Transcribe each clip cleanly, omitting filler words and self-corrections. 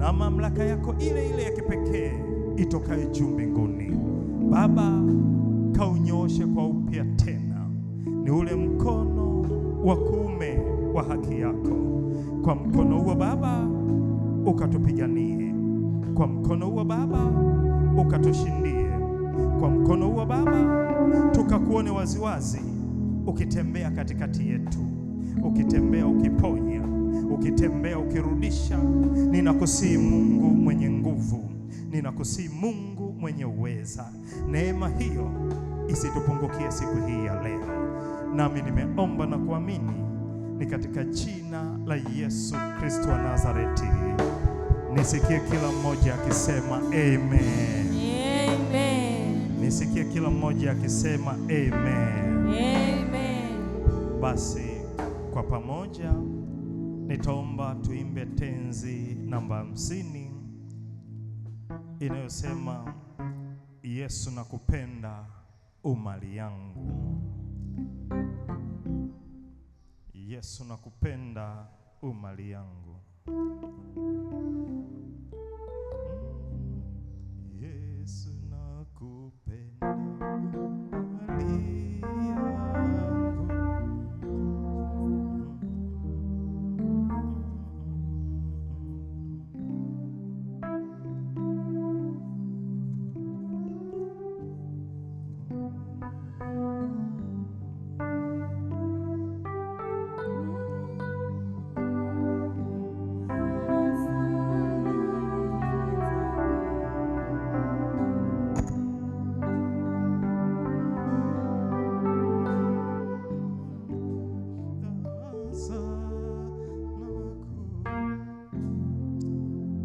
na mamlaka yako ile ile ya kipekee itokaye juu mbinguni. Baba, kaunyooshe kwa upya tena, ni ule mkono wa kuume wa haki yako. Kwa mkono huo Baba ukatupiganie, kwa mkono huo Baba ukatushindie, kwa mkono huo Baba tukakuone waziwazi ukitembea katikati yetu, ukitembea ukiponya, ukitembea ukirudisha. Ninakusihi Mungu mwenye nguvu, ninakusihi Mungu mwenye uweza, neema hiyo isitupungukie siku hii ya leo. Nami nimeomba na kuamini ni katika jina la Yesu Kristo wa Nazareti. Nisikie kila mmoja akisema amen. Amen. Nisikie kila mmoja akisema amen. Amen. Basi kwa pamoja nitaomba tuimbe tenzi namba 50 inayosema Yesu nakupenda umali yangu. Yesu nakupenda umali yangu. Yesu nakupenda umali yangu.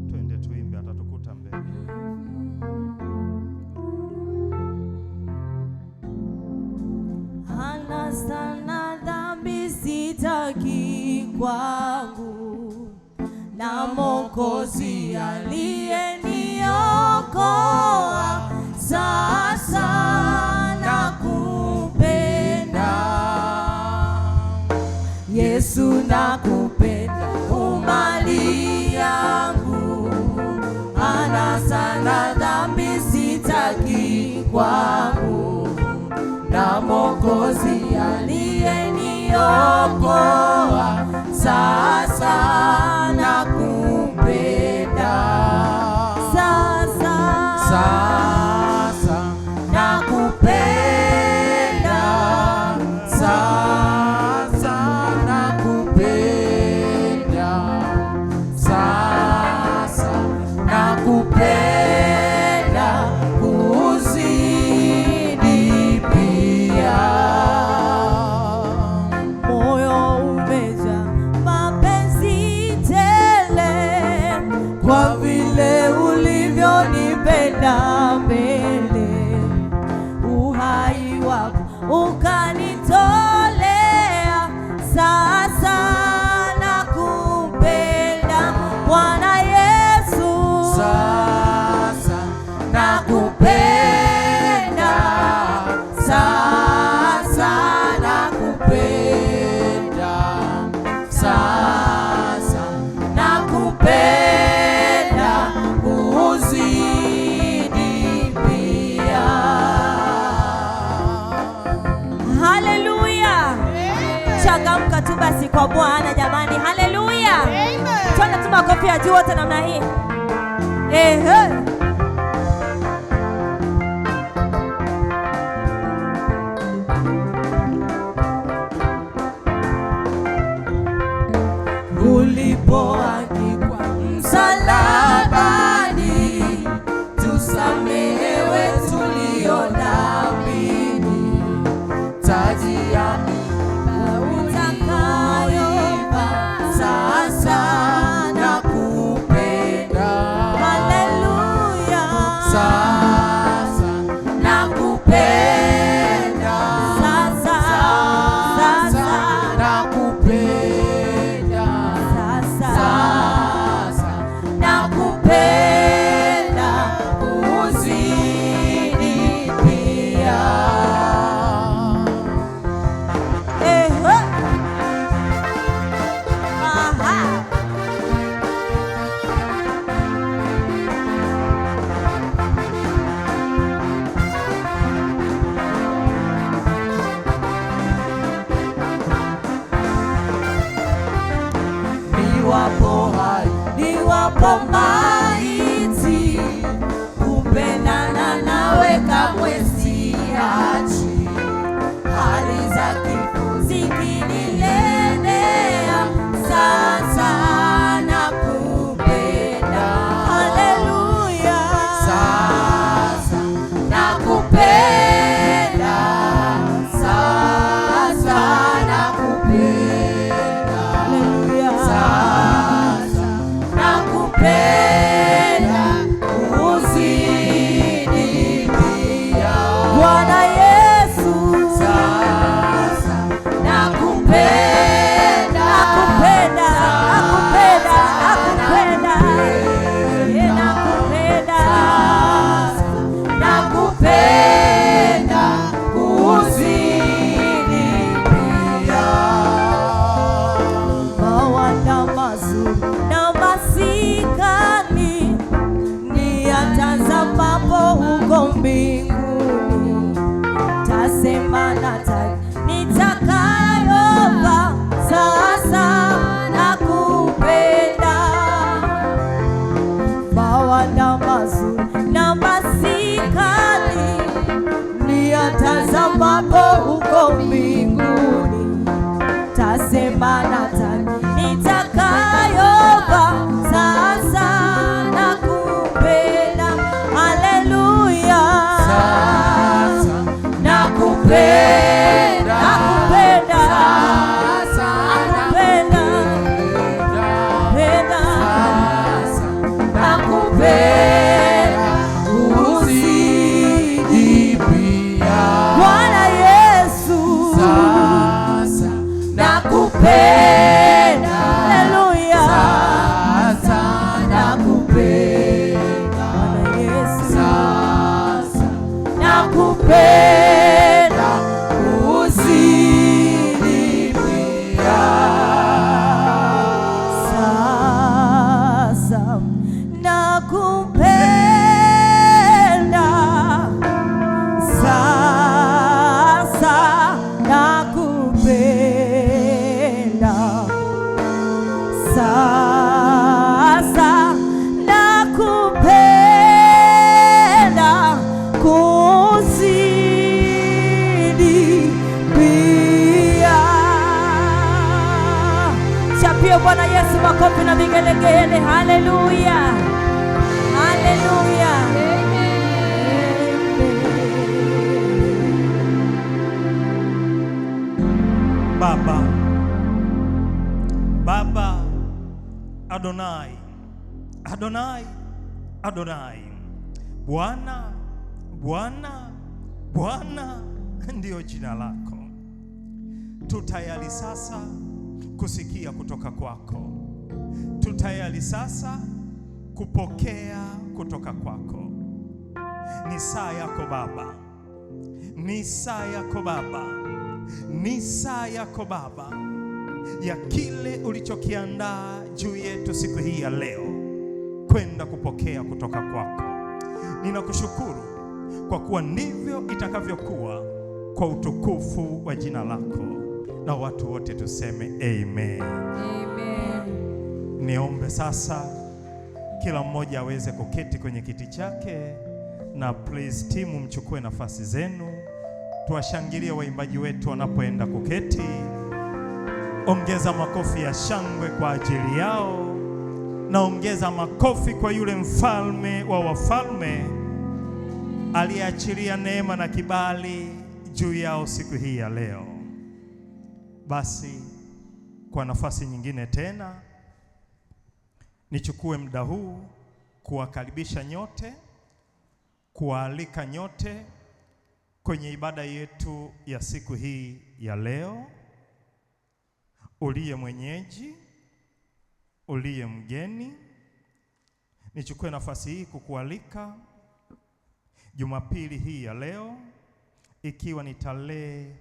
Twende tuimbe, atatukuta mbele. Hana sana dhambi sitaki kwangu, na Mwokozi aliyeniokoa sasa nakupenda. Yesu nakupenda umali yangu, hana sana dhambi sitaki kwangu, na Mwokozi aliyeniokoa sasa nakupenda. Sasa, Sasa nakupenda. Sasa nakupenda. Sasa nakupenda kuzidi pia. Moyo umejaa mapenzi tele, kwa vile ulivyonipenda mbele, uhai wako ukanitolea, sasa nakupenda Bwana Yesu. Sasa nakupenda, sasa nakupenda, sasa nakupenda kuzidi pia. Haleluya! Changamka tu basi kwa Bwana jamani, haleluya! Twende tu makofi ya juu wote namna hii. Ehe. Ulipoangikwa msalabani, tusamehewe tulio dhambini, taji ya miiba utakayoiva, sasa nakupenda. Ijapo maiti, kupendana nawe kamwe siachi. Hali za kifo zikinilemea, sasa nakupenda. Haleluya. Sasa nakupenda, sasa nakupenda, Haleluya. sasa nakupenda uzidi pia. Bwana Yesu. Sasa nakupenda, Nakupenda, nakupenda, nakupenda. Eh, nakupenda. Nakupenda uzidi pia. Mawanda mazuri na masikani niyatazamapo huko mbinguni, tasema na taji nitakayovaa, sasa nakupenda. Mawanda mazuri na masikani niyatazamapo huko mbinguni, tasema na taji nitakayovaa, sasa nakupenda. Haleluya. Sasa nakupenda, Nakupenda. Sasa Nakupenda. nakupenda, Penda. Sasa nakupenda uzidi pia. Bwana Yesu. Sasa nakupenda, Haleluya. Sasa nakupenda, Bwana Yesu. Sasa nakupenda uzidi pia. Sasa nakupenda, sasa nakupenda, sasa nakupenda kuzidi pia. Chapie Bwana Yesu makofi na vigelegele. Haleluya, haleluya. Amen. Baba, Baba Adonai, Adonai, Adonai, Bwana, Bwana, Bwana ndiyo jina lako. Tu tayari sasa kusikia kutoka kwako, tu tayari sasa kupokea kutoka kwako. Ni saa yako Baba, ni saa yako Baba, ni saa yako Baba ya kile ulichokiandaa juu yetu siku hii ya leo kwenda kupokea kutoka kwako. Ninakushukuru kwa kuwa ndivyo itakavyokuwa kwa utukufu wa jina lako, na watu wote tuseme amen. Amen. Niombe sasa kila mmoja aweze kuketi kwenye kiti chake, na please timu mchukue nafasi zenu. Tuwashangilie waimbaji wetu wanapoenda kuketi. Ongeza makofi ya shangwe kwa ajili yao, na ongeza makofi kwa yule mfalme wa wafalme aliyeachilia neema na kibali juu yao siku hii ya leo. Basi kwa nafasi nyingine tena nichukue muda huu kuwakaribisha nyote, kuwaalika nyote kwenye ibada yetu ya siku hii ya leo. Uliye mwenyeji, uliye mgeni, nichukue nafasi hii kukualika Jumapili hii ya leo, ikiwa ni tarehe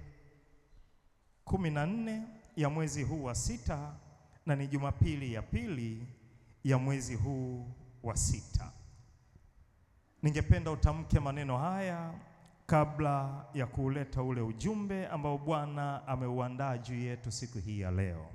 14 ya mwezi huu wa 6 na ni Jumapili ya pili ya mwezi huu wa 6. Ningependa utamke maneno haya kabla ya kuuleta ule ujumbe ambao Bwana ameuandaa juu yetu siku hii ya leo.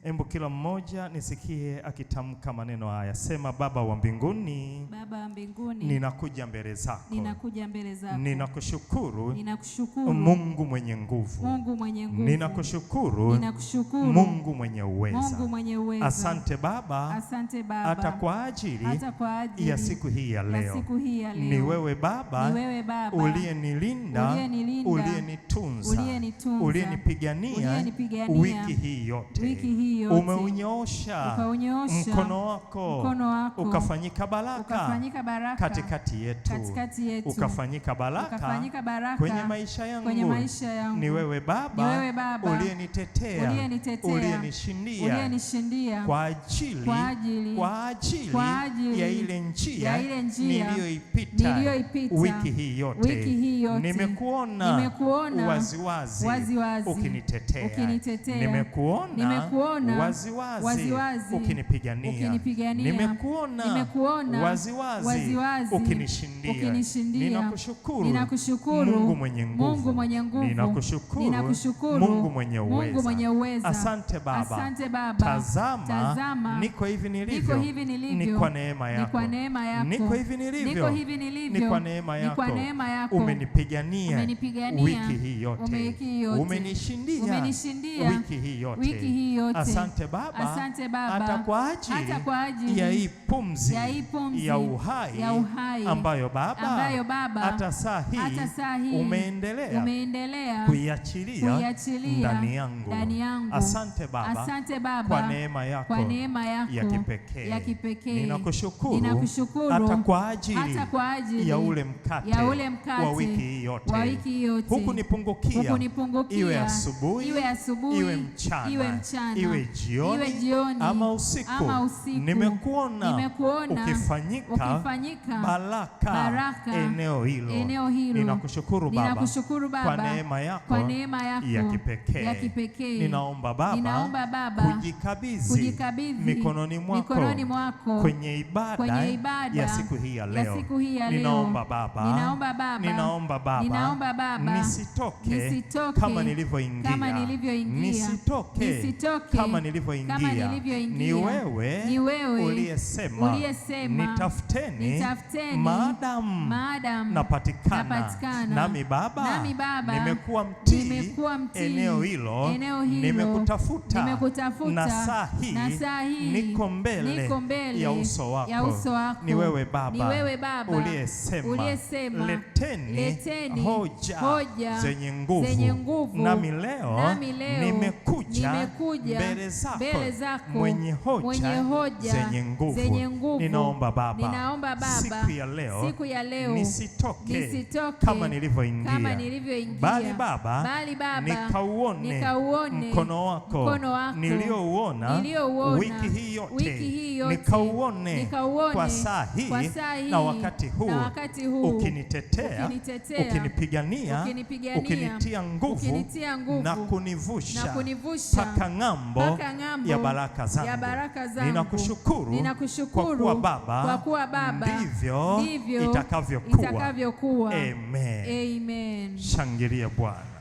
Hebu kila mmoja nisikie akitamka maneno haya. Sema: Baba wa mbinguni, Baba wa mbinguni, ninakuja mbele zako, ninakuja mbele zako, ninakushukuru ninakushukuru Mungu mwenye nguvu, Mungu mwenye nguvu, ninakushukuru ninakushukuru Mungu mwenye uweza. Mungu mwenye uweza. Asante Baba, Asante Baba, hata kwa ajili hata kwa ajili ya siku hii ya ya leo. siku hii ya leo. Ni wewe Baba Ni wewe Baba uliyenilinda, uliyenilinda, uliyenitunza, uliyenitunza, uliyenipigania uliyenipigania wiki hii yote, wiki hii yote, umeunyosha ukaunyoosha mkono wako, mkono wako, ukafanyika baraka ukafanyika baraka katikati yetu, katikati yetu, ukafanyika baraka ukafanyika baraka kwenye maisha yangu. kwenye maisha yangu. Ni wewe Baba, Ni wewe Baba uliyenitetea, uliyenitetea, uliyenishindia uliyenishindia kwa ajili, kwa ajili, kwa ajili, kwa ajili ya ile njia, ya ile njia niliyoipita niliyoipita wiki hii yote, wiki hii yote. Nimekuona Nimekuona waziwazi, waziwazi ukinitetea, ukinitetea. nimekuona Nimekuona waziwazi, waziwazi ukinipigania, ukinipigania. nimekuona Nimekuona waziwazi, waziwazi ukinishindia, ukinishindia. Ninakushukuru Ninakushukuru Mungu mwenye nguvu, Mungu mwenye nguvu. ninakushukuru Ninakushukuru Mungu mwenye uweza, Mungu mwenye uweza. Asante Baba, Asante Baba. Tazama, Tazama, niko hivi nilivyo, niko hivi nilivyo, ni kwa neema ni yako, kwa neema yako. niko hivi nilivyo, Niko hivi nilivyo, ni kwa neema ni yako, kwa neema yako. Umenipigania, Umenipigania wiki hii yote, wiki hii yote. umenishindia, Umenishindia wiki hii yote, wiki hii yote. Asante Baba, Asante Baba, hata kwa ajili, hata kwa ajili ya hii pumzi, ya hii pumzi ya uhai, ya uhai ambayo Baba, ambayo Baba, hata saa hii, hata saa hii umeendelea umeendelea kuiachilia kuiachilia ndani yangu. ndani yangu. Asante Baba, Asante Baba kwa neema yako, kwa neema yako ya kipekee. ya kipekee. Ninakushukuru, Ninakushukuru hata kwa ajili, hata kwa ajili ya ule mkate, ya ule mkate wa wiki hii yote, wa wiki hii yote. hukunipungukia, Hukunipungukia, iwe asubuhi, iwe asubuhi, iwe mchana, iwe mchana, iwe jioni, iwe jioni, ama usiku, ama usiku. nimekuona, Nimekuona ukifanyika, ukifanyika baraka, baraka eneo hilo, eneo hilo. Ninakushukuru Baba, Ninakushukuru Baba kwa neema yako, kwa neema yako ya kipekee, ya kipekee. Ninaomba Baba, Ninaomba Baba, kujikabidhi, kujikabidhi mikononi mwako, mikononi mwako kwenye ibada, kwenye ibada ya siku hii ya ya leo. siku hii ya leo. Ninaomba Baba, Ninaomba Baba, ninaomba Baba, ninaomba Baba, nisitoke, nisitoke kama nilivyoingia, kama nilivyoingia, nisitoke, nisitoke kama nilivyoingia, kama nilivyoingia. Ni wewe, Ni wewe uliyesema, uliyesema, nitafuteni, nitafuteni, maadamu maadamu napatikana, napatikana. nami Baba, Nami Baba, nimekuwa mtii, nimekuwa mtii, eneo hilo, eneo hilo, nimekutafuta, nimekutafuta, na saa hii, na saa hii, niko mbele, niko mbele ya uso wako, ya uso wako. Ni wewe Baba, Ni wewe Baba, uliyesema, uliyesema, leteni, leteni hoja, hoja zenye nguvu, zenye nguvu, nami leo, nami leo nimekuja, nimekuja mbele zako, mbele zako, mwenye hoja, mwenye hoja zenye nguvu, zenye nguvu. Ninaomba Baba, Ninaomba Baba, siku ya leo, siku ya leo, nisitoke, nisitoke kama nilivyoingia, kama nilivyoingia, bali Baba, bali Baba, nikauone, nikauone mkono wako, mkono wako, niliouona niliouona wiki hii yote, wiki hii yote, nikauone, nikauone kwa saa hii, kwa saa hii na wakati huu, na wakati huu, ukinitetea, ukinitetea, ukinipigania, ukinipigania, ukinitia nguvu, ukinitia nguvu, na kunivusha na kunivusha mpaka ng'ambo, mpaka ng'ambo ya baraka zangu. ya baraka zangu. Ninakushukuru, Ninakushukuru kwa kuwa Baba, kwa kuwa Baba, ndivyo ndivyo itakavyokuwa. itakavyokuwa. Amen. Amen. Shangilie Bwana,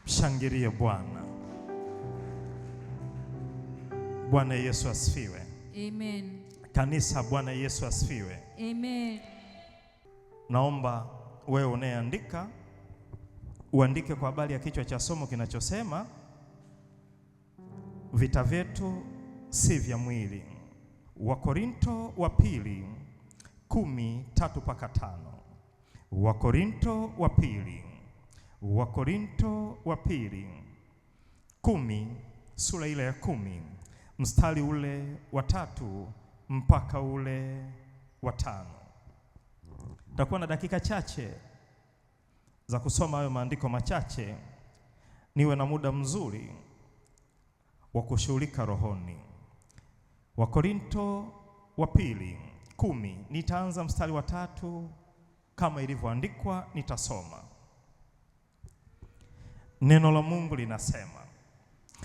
shangilie Bwana. Bwana Yesu asifiwe. Amen. Kanisa, Bwana Yesu asifiwe. Amen. Naomba wewe unayeandika uandike kwa habari ya kichwa cha somo kinachosema vita vyetu si vya mwili. Wakorinto wa pili 10:3-5. Wakorinto wa pili, Wakorinto wa pili 10, sura ile ya 10 mstari ule wa 3 mpaka ule wa 5. Nitakuwa na dakika chache za kusoma hayo maandiko machache, niwe na muda mzuri wa kushughulika rohoni. Wakorinto wa pili 10, nitaanza mstari wa 3 kama ilivyoandikwa, nitasoma. Neno la Mungu linasema,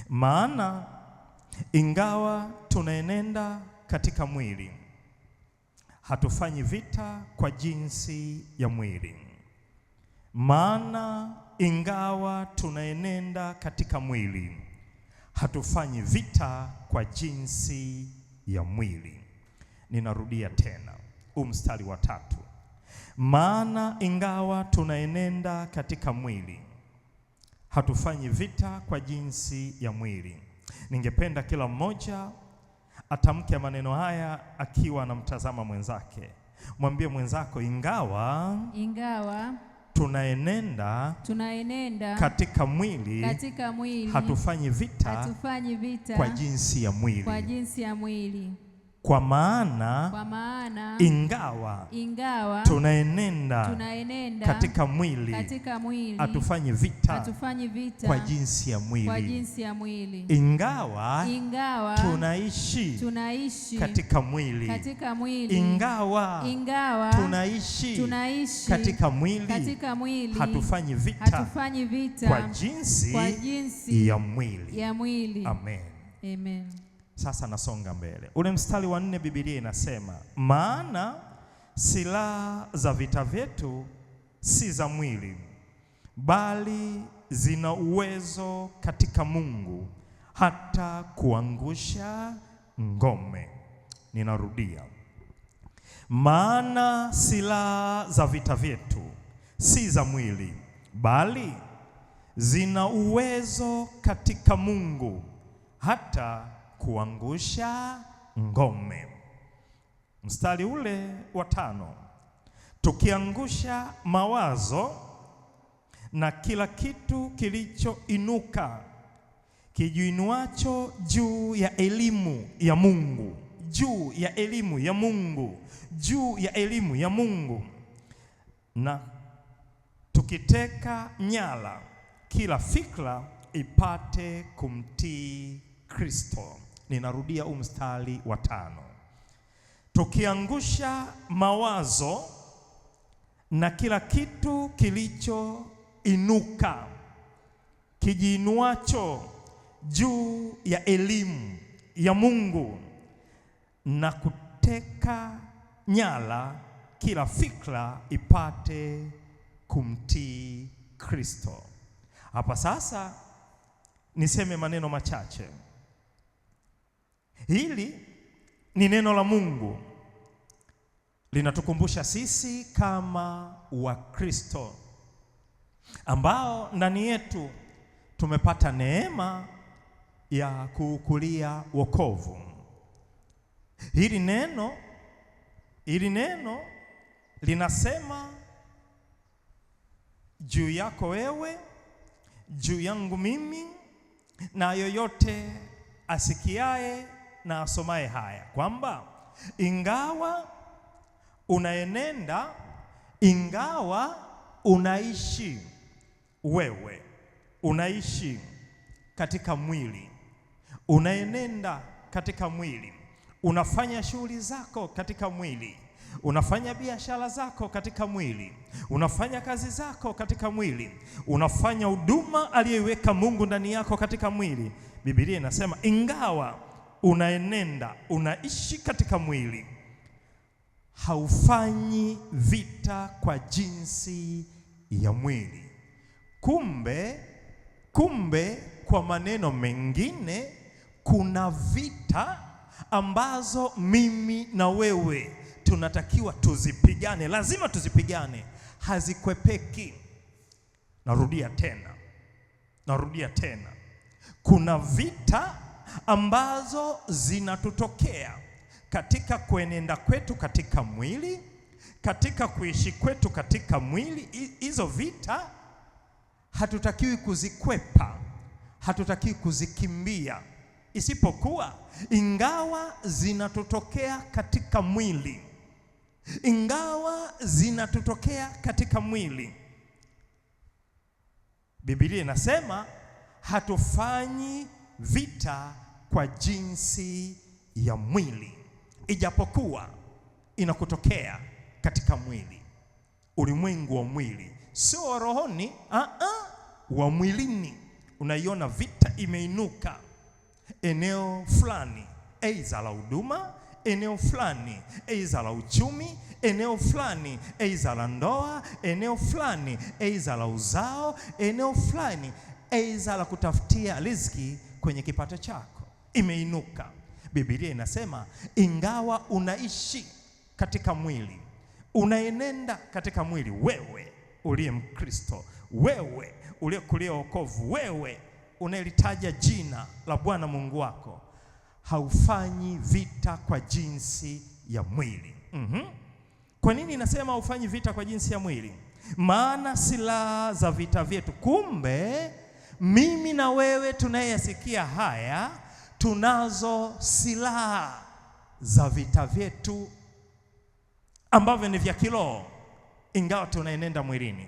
maana ingawa tunaenenda katika mwili, hatufanyi vita kwa jinsi ya mwili. Maana ingawa tunaenenda katika mwili, hatufanyi vita kwa jinsi ya mwili. Ninarudia tena huu mstari wa 3. Maana ingawa tunaenenda katika mwili, hatufanyi vita kwa jinsi ya mwili. Ningependa kila mmoja atamke maneno haya akiwa anamtazama mwenzake. Mwambie mwenzako, ingawa tunaenenda katika mwili, hatufanyi vita kwa jinsi ya mwili. Kwa maana ingawa tunaenenda katika mwili, hatufanyi vita kwa jinsi ya mwili. Ingawa tunaishi katika mwili, ingawa tunaishi katika mwili, hatufanyi vita kwa jinsi ya mwili. Amen. Amen. Sasa nasonga mbele. Ule mstari wa 4 Biblia inasema, maana silaha za vita vyetu si za mwili, bali zina uwezo katika Mungu hata kuangusha ngome. Ninarudia. Maana silaha za vita vyetu si za mwili, bali zina uwezo katika Mungu hata kuangusha ngome. Mstari ule wa 5, tukiangusha mawazo na kila kitu kilichoinuka kijiinuacho juu ya elimu ya Mungu, juu ya elimu ya Mungu, juu ya elimu ya Mungu, na tukiteka nyara kila fikra ipate kumtii Kristo. Ninarudia huu mstari wa 5. Tukiangusha mawazo na kila kitu kilichoinuka kijiinuacho juu ya elimu ya Mungu, na kuteka nyara kila fikra ipate kumtii Kristo. Hapa sasa niseme maneno machache. Hili ni neno la Mungu linatukumbusha sisi kama Wakristo ambao ndani yetu tumepata neema ya kuukulia wokovu. Hili neno linasema juu yako wewe, juu yangu mimi, na yoyote asikiaye na asomaye haya, kwamba ingawa unaenenda, ingawa unaishi wewe, unaishi katika mwili, unaenenda katika mwili, unafanya shughuli zako katika mwili, unafanya biashara zako katika mwili, unafanya kazi zako katika mwili, unafanya huduma aliyeiweka Mungu ndani yako katika mwili. Biblia inasema ingawa unaenenda, unaishi katika mwili, haufanyi vita kwa jinsi ya mwili. Kumbe kwa maneno mengine, kuna vita ambazo mimi na wewe tunatakiwa tuzipigane, lazima tuzipigane, hazikwepeki. Narudia tena, kuna vita ambazo zinatutokea katika kuenenda kwetu katika mwili, katika kuishi kwetu katika mwili. Hizo vita hatutakiwi kuzikwepa, hatutakiwi kuzikimbia, isipokuwa ingawa zinatutokea katika mwili, ingawa zinatutokea katika mwili, Biblia inasema hatufanyi vita kwa jinsi ya mwili, ijapokuwa inakutokea katika mwili, ulimwengu wa mwili, sio wa rohoni, wa mwilini. Unaiona vita imeinuka eneo fulani, aidha la huduma, eneo fulani, aidha la uchumi, eneo fulani, aidha la ndoa, eneo fulani, aidha la uzao, eneo fulani, aidha la kutafutia riziki kwenye kipato chako imeinuka. Biblia inasema ingawa unaishi katika mwili, unaenenda katika mwili, wewe uliye Mkristo, wewe uliyekulia wokovu, wewe unayelitaja jina la Bwana Mungu wako, haufanyi vita kwa jinsi ya mwili. Kwa nini inasema haufanyi vita kwa jinsi ya mwili? Maana silaha za vita vyetu. Kumbe mimi na wewe tunayesikia haya tunazo silaha za vita vyetu ambavyo ni vya kiroho, ingawa tunaenenda mwilini.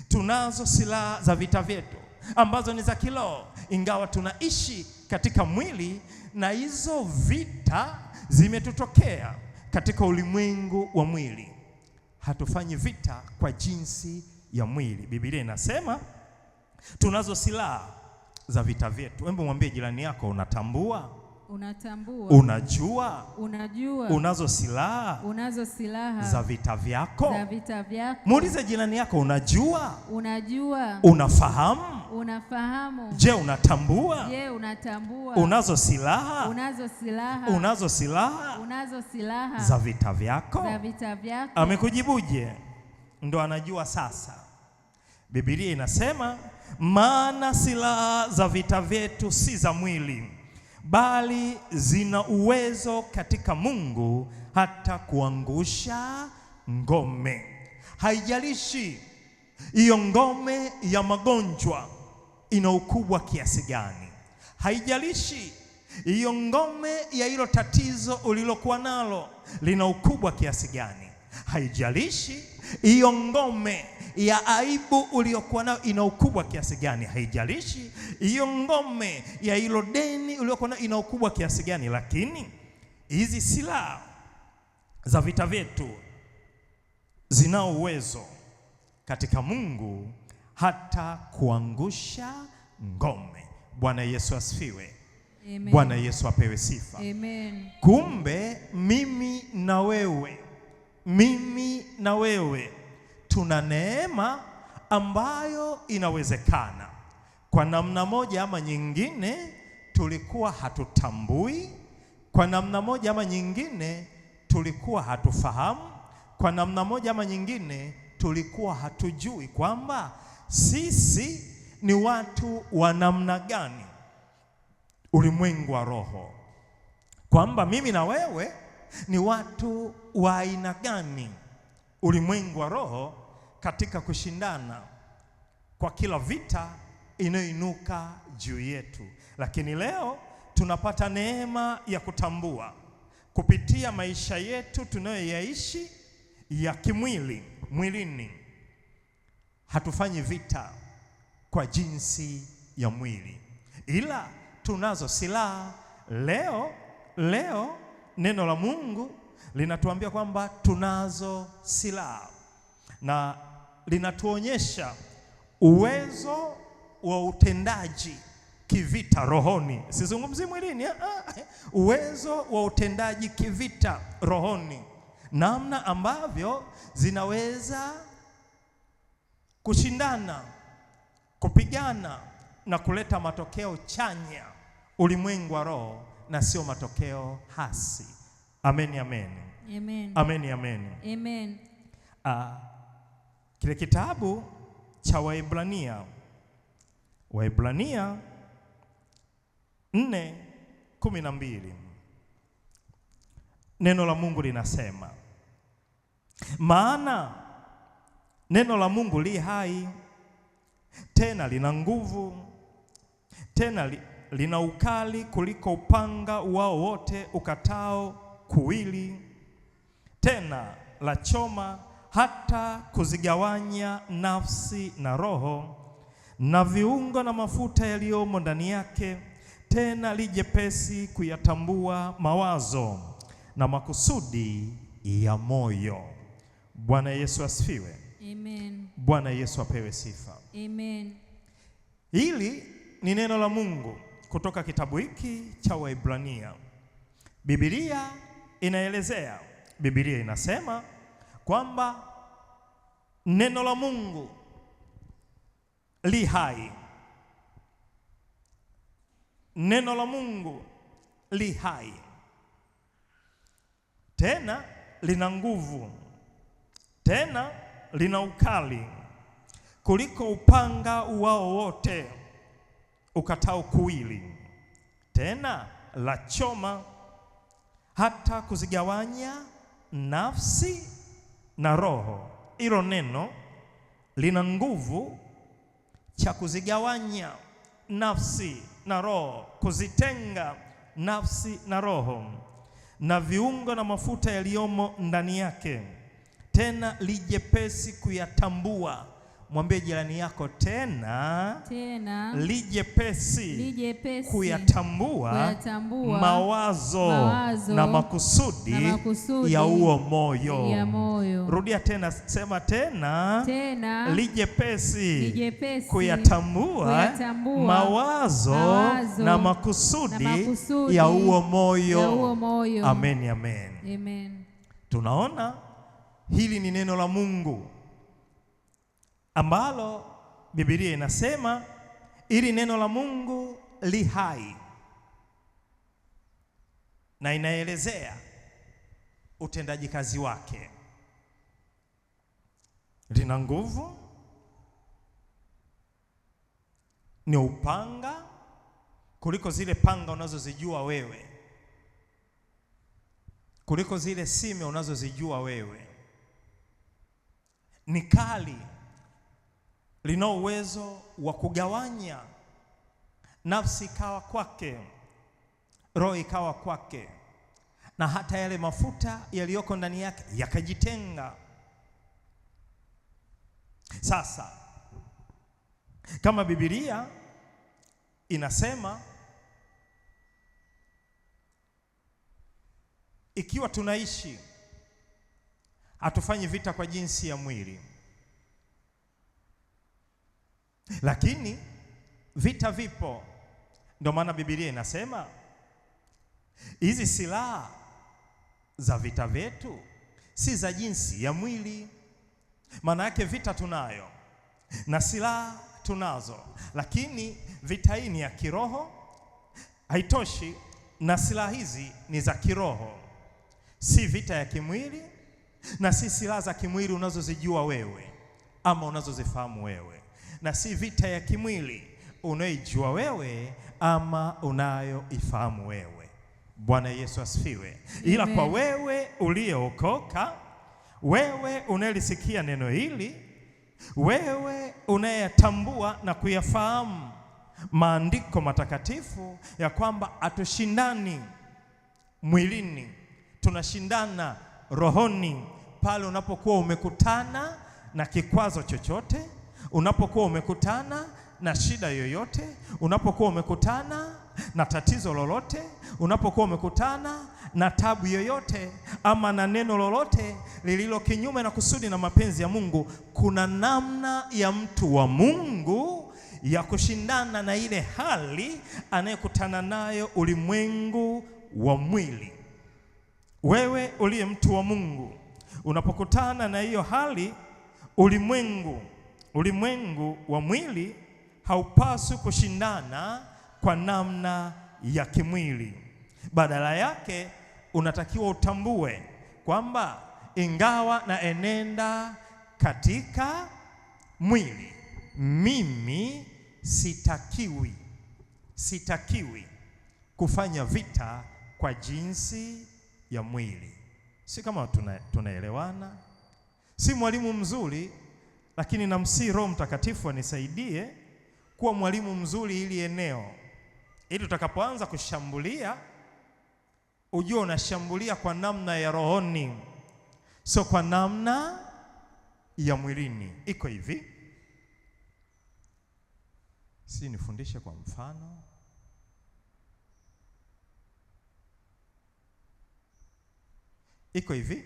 Tunazo silaha za vita vyetu ambazo ni za kiroho, ingawa tunaishi katika mwili, na hizo vita zimetutokea katika ulimwengu wa mwili. Hatufanyi vita kwa jinsi ya mwili. Biblia inasema tunazo silaha za vita vyetu. Hebu mwambie jirani yako, unatambua? Unatambua. Unajua? Unajua. Unazo silaha? Unazo silaha za vita vyako? Za vita vyako. Muulize jirani yako, unajua? Unajua. Unafahamu? Unafahamu. Je, unatambua? Je, unatambua? Unazo silaha? Unazo silaha. Unazo silaha? Unazo silaha za vita vyako? Za vita vyako. Amekujibuje? Ndo anajua sasa. Biblia inasema maana silaha za vita vyetu si za mwili, bali zina uwezo katika Mungu hata kuangusha ngome. Haijalishi hiyo ngome ya magonjwa ina ukubwa kiasi gani, haijalishi hiyo ngome ya hilo tatizo ulilokuwa nalo lina ukubwa kiasi gani, haijalishi hiyo ngome ya aibu uliyokuwa nayo ina ukubwa kiasi gani, haijalishi hiyo ngome ya hilo deni uliyokuwa nayo ina ukubwa kiasi gani, lakini hizi silaha za vita vyetu zinao uwezo katika Mungu hata kuangusha ngome. Bwana Yesu asifiwe. Amen. Bwana Yesu apewe sifa. Amen. Kumbe mimi na wewe, mimi na wewe tuna neema ambayo inawezekana kwa namna moja ama nyingine tulikuwa hatutambui, kwa namna moja ama nyingine tulikuwa hatufahamu, kwa namna moja ama nyingine tulikuwa hatujui kwamba sisi ni watu wa namna gani ulimwengu wa roho, kwamba mimi na wewe ni watu wa aina gani ulimwengu wa roho katika kushindana kwa kila vita inayoinuka juu yetu. Lakini leo tunapata neema ya kutambua kupitia maisha yetu tunayoyaishi ya kimwili, mwilini, hatufanyi vita kwa jinsi ya mwili, ila tunazo silaha. Leo neno la Mungu linatuambia kwamba tunazo silaha na linatuonyesha uwezo wa utendaji kivita rohoni. Sizungumzi mwilini, uwezo wa utendaji kivita rohoni, namna ambavyo zinaweza kushindana, kupigana na kuleta matokeo chanya ulimwengu wa roho na sio matokeo hasi. Amen, amen. Amen. Amen, amen. Amen. Kile kitabu cha Waebrania, Waebrania 4:12, neno la Mungu linasema, maana neno la Mungu li hai, tena lina nguvu, tena lina ukali kuliko upanga wao wote ukatao kuwili, tena la choma hata kuzigawanya nafsi na roho na viungo na mafuta yaliyomo ndani yake, tena li jepesi kuyatambua mawazo na makusudi ya moyo. Bwana Yesu asifiwe. Amen. Bwana Yesu apewe sifa. Amen. Hili ni neno la Mungu kutoka kitabu hiki cha Waebrania. Biblia inaelezea, Biblia inasema kwamba neno la Mungu li hai, Neno la Mungu li hai, tena lina nguvu, tena lina ukali kuliko upanga uwao wote ukatao kuwili, tena la choma hata kuzigawanya nafsi na roho. Hilo neno lina nguvu cha kuzigawanya nafsi na roho, kuzitenga nafsi na roho, na viungo na mafuta yaliyomo ndani yake, tena lijepesi kuyatambua. Mwambie jirani yako, tena Tena lijepesi lijepesi kuyatambua kuyatambua mawazo mawazo na makusudi na makusudi ya huo moyo. ya moyo. Rudia tena, sema tena, Tena lijepesi lijepesi kuyatambua kuyatambua mawazo mawazo na makusudi na makusudi ya huo moyo. ya huo moyo. Amen, amen. Amen. Tunaona hili ni neno la Mungu ambalo Biblia inasema ili neno la Mungu li hai, na inaelezea utendaji kazi wake. Lina nguvu, ni upanga kuliko zile panga unazozijua wewe, kuliko zile sime unazozijua wewe. Ni kali, lina uwezo wa kugawanya nafsi ikawa kwake, roho ikawa kwake, na hata yale mafuta yaliyoko ndani yake yakajitenga. Sasa kama Biblia inasema ikiwa tunaishi hatufanyi vita kwa jinsi ya mwili, lakini vita vipo. Ndio maana Biblia inasema hizi silaha za vita vyetu si za jinsi ya mwili. Maana yake vita tunayo na silaha tunazo, lakini vita hii ni ya kiroho. Haitoshi, na silaha hizi ni za kiroho, si vita ya kimwili, na si silaha za kimwili unazozijua wewe ama unazozifahamu wewe, na si vita ya kimwili unayoijua wewe ama unayoifahamu wewe. Bwana Yesu asifiwe. Ila kwa wewe uliyeokoka, wewe unayelisikia neno hili, wewe unayetambua na kuyafahamu maandiko matakatifu ya kwamba hatushindani mwilini, tunashindana rohoni. Pale unapokuwa umekutana na kikwazo chochote, unapokuwa umekutana na shida yoyote, unapokuwa umekutana na tatizo lolote, unapokuwa umekutana na tabu yoyote ama na neno lolote lililo kinyume na kusudi na mapenzi ya Mungu, kuna namna ya mtu wa Mungu ya kushindana na ile hali anayekutana nayo ulimwengu wa mwili. Wewe uliye mtu wa Mungu, unapokutana na hiyo hali, ulimwengu wa mwili haupaswi kushindana kwa namna ya kimwili. Badala yake unatakiwa utambue kwamba ingawa naenenda katika mwili, mimi sitakiwi kufanya vita kwa jinsi ya mwili. Si kama tunaelewana? Si mwalimu mzuri, lakini namsihi Roho Mtakatifu anisaidie kuwa mwalimu mzuri ili eneo, ili tutakapoanza kushambulia ujue unashambulia kwa namna ya rohoni, sio kwa namna ya mwilini. Iko hivi, si nifundishe kwa mfano? Iko hivi,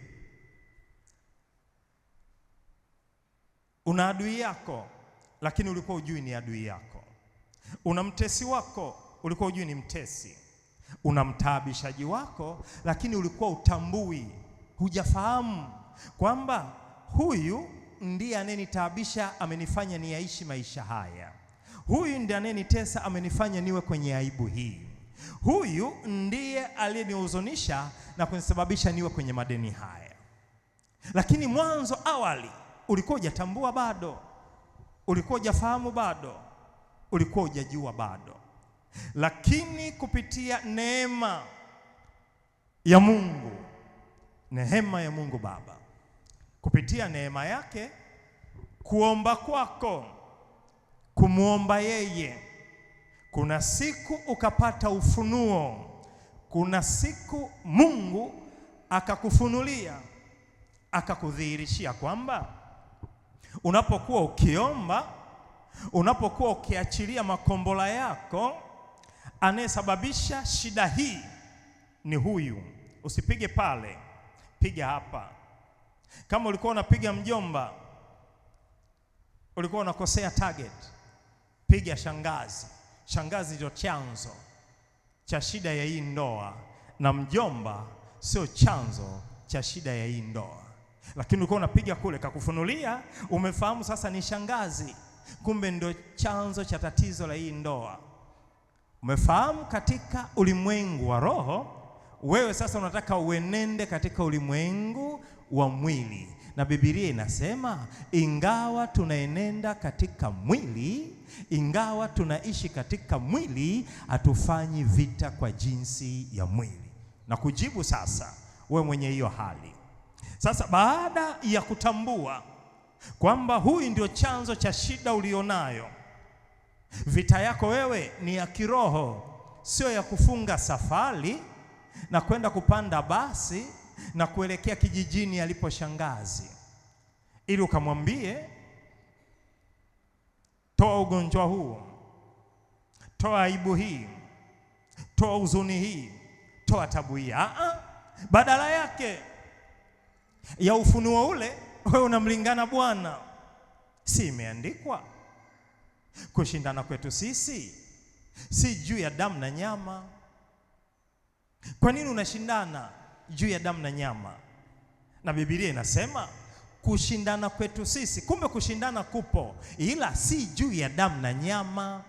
una adui yako, lakini ulikuwa hujui ni adui yako. Una mtesi wako, ulikuwa hujui ni mtesi. Una mtaabishaji wako, lakini ulikuwa utambui, hujafahamu kwamba huyu ndiye anayenitaabisha, amenifanya niaishi maisha haya. Huyu ndiye anayenitesa, amenifanya niwe kwenye aibu hii. Huyu ndiye aliyenihuzunisha na kunisababisha niwe kwenye madeni haya. Lakini mwanzo awali ulikuwa hujatambua bado, ulikuwa hujafahamu bado, ulikuwa hujajua bado. Lakini kupitia neema ya Mungu, neema ya Mungu Baba, kupitia neema yake, kuomba kwako, kumuomba yeye, kuna siku ukapata ufunuo, kuna siku Mungu akakufunulia, akakudhihirishia kwamba unapokuwa ukiomba, unapokuwa ukiachilia makombola yako, anayesababisha shida hii ni huyu. Usipige pale, piga hapa. Kama ulikuwa unapiga mjomba, ulikuwa unakosea target, piga shangazi. Shangazi ndio chanzo cha shida ya hii ndoa, na mjomba sio chanzo cha shida ya hii ndoa. Lakini ulikuwa unapiga kule, kakufunulia, umefahamu sasa ni shangazi, kumbe ndio chanzo cha tatizo la hii ndoa. Umefahamu katika ulimwengu wa roho, wewe sasa unataka uenende katika ulimwengu wa mwili. Na Biblia inasema ingawa tunaenenda katika mwili, ingawa tunaishi katika mwili, hatufanyi vita kwa jinsi ya mwili. Na kujibu sasa, wewe mwenye hiyo hali. Sasa baada ya kutambua kwamba huyu ndio chanzo cha shida ulionayo, vita yako wewe ni ya kiroho, sio ya kufunga safari na kwenda kupanda basi na kuelekea kijijini alipo shangazi, ili ukamwambie toa ugonjwa huu, toa aibu hii, toa huzuni hii, toa tabu hii. Badala yake ya ufunuo ule, wewe unamlingana Bwana. Si imeandikwa kushindana kwetu sisi si juu ya damu na nyama? Kwa nini unashindana juu ya damu na nyama? Na Biblia inasema kushindana kwetu sisi, kumbe kushindana kupo, ila si juu ya damu na nyama,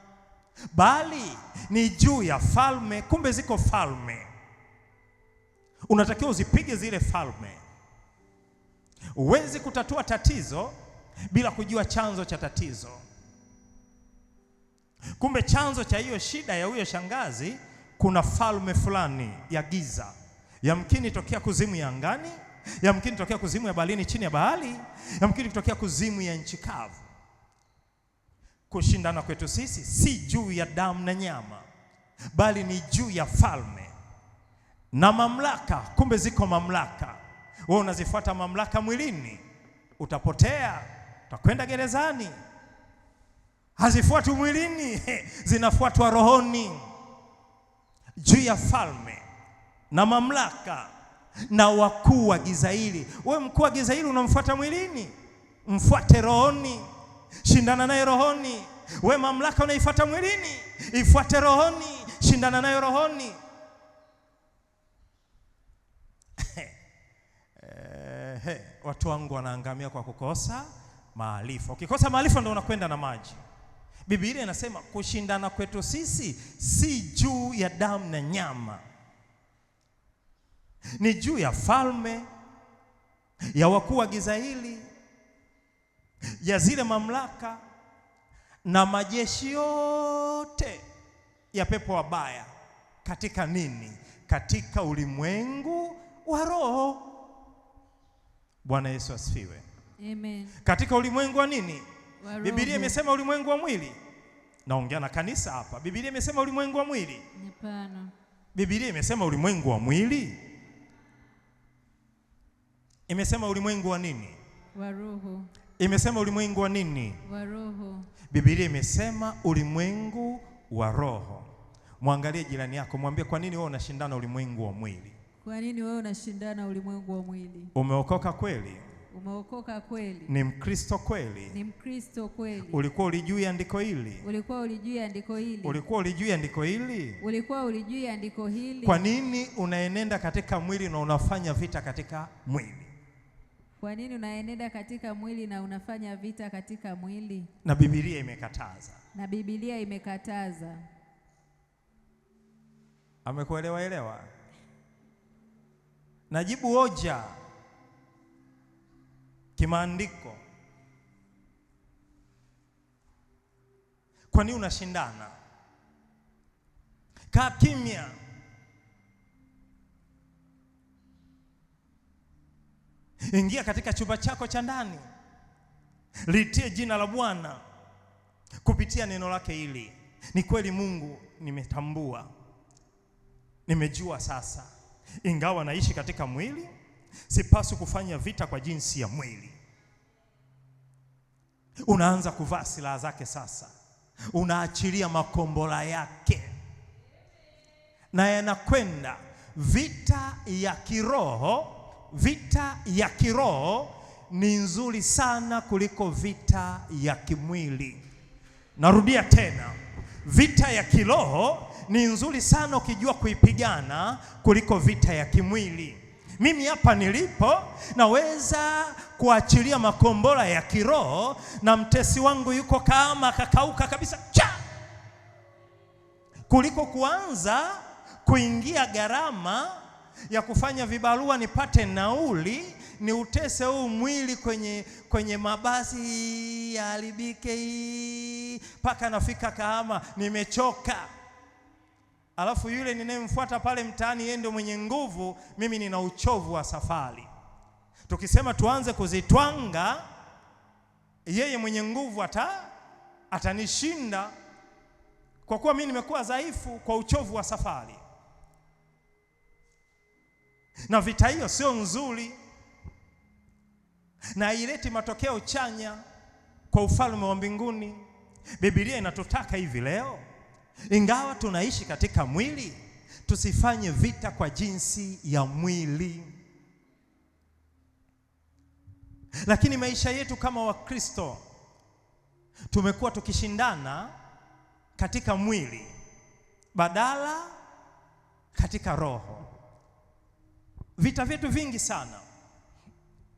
bali ni juu ya falme. Kumbe ziko falme, unatakiwa uzipige zile falme. Huwezi kutatua tatizo bila kujua chanzo cha tatizo. Kumbe chanzo cha hiyo shida ya huyo shangazi, kuna falme fulani ya giza, yamkini tokea kuzimu ya angani, yamkini tokea kuzimu ya baharini chini ya bahari, yamkini tokea kuzimu ya nchi kavu. Kushindana kwetu sisi si juu ya damu na nyama, bali ni juu ya falme na mamlaka. Kumbe ziko mamlaka. Wewe unazifuata mamlaka mwilini, utapotea, utakwenda gerezani. Hazifuatwi mwilini, zinafuatwa rohoni. Juu ya falme na mamlaka na wakuu wa giza hili. Wewe mkuu wa giza hili unamfuata mwilini, mfuate rohoni, shindana naye rohoni. Wewe mamlaka unaifuata mwilini, ifuate rohoni, shindana naye rohoni. Watu wangu wanaangamia kwa kukosa maarifa. Ukikosa maarifa ndio unakwenda na maji. Biblia inasema kushindana kwetu sisi si juu ya damu na nyama, ni juu ya falme, ya wakuu wa giza hili, ya zile mamlaka na majeshi yote ya pepo wabaya. Katika nini? Katika ulimwengu wa roho. Bwana Yesu asifiwe. Amen. Katika ulimwengu wa nini? Biblia imesema ulimwengu wa mwili. Naongea na kanisa hapa. Biblia imesema ulimwengu wa mwili? Hapana. Biblia imesema ulimwengu wa mwili? Imesema ulimwengu wa nini? Wa roho. Imesema ulimwengu wa nini? Wa roho. Biblia imesema ulimwengu wa roho. Mwangalie jirani yako, mwambie kwa nini wewe unashindana ulimwengu wa mwili? Kwa nini wewe unashindana ulimwengu wa mwili? Umeokoka kweli? Umeokoka kweli? Ni Mkristo kweli? Ni Mkristo kweli? Ulikuwa ulijui andiko hili? Ulikuwa ulijui andiko hili? Ulikuwa ulijui andiko hili? Ulikuwa ulijui andiko hili? Kwa nini unaenenda katika mwili na unafanya vita katika mwili? Kwa nini unaenenda katika mwili na unafanya vita katika mwili? Na Biblia imekataza. Na Biblia imekataza. Amekuelewa elewa? Najibu hoja kimaandiko. Kwa nini unashindana? Kaa kimya. Ingia katika chumba chako cha ndani, litie jina la Bwana kupitia neno lake hili. Ni kweli Mungu, nimetambua, nimejua sasa, ingawa naishi katika mwili, sipaswi kufanya vita kwa jinsi ya mwili. Unaanza kuvaa silaha zake sasa, unaachilia makombola yake na yanakwenda. Vita ya kiroho, vita ya kiroho ni nzuri sana kuliko vita ya kimwili. Narudia tena, vita ya kiroho ni nzuri sana ukijua kuipigana kuliko vita ya kimwili. Mimi hapa nilipo naweza kuachilia makombora ya kiroho na mtesi wangu yuko kama kakauka kabisa cha, kuliko kuanza kuingia gharama ya kufanya vibarua nipate nauli, ni utese huu mwili kwenye mabasi yaharibike mpaka nafika Kahama nimechoka. Alafu yule ninayemfuata pale mtaani yeye ndio mwenye nguvu, mimi nina uchovu wa safari. Tukisema tuanze kuzitwanga, yeye mwenye nguvu atanishinda kwa kuwa mimi nimekuwa dhaifu kwa uchovu wa safari. Na vita hiyo sio nzuri na haileti matokeo chanya kwa ufalme wa mbinguni. Biblia inatutaka hivi leo, ingawa tunaishi katika mwili, tusifanye vita kwa jinsi ya mwili. Lakini maisha yetu kama Wakristo tumekuwa tukishindana katika mwili badala katika roho. Vita vyetu vingi sana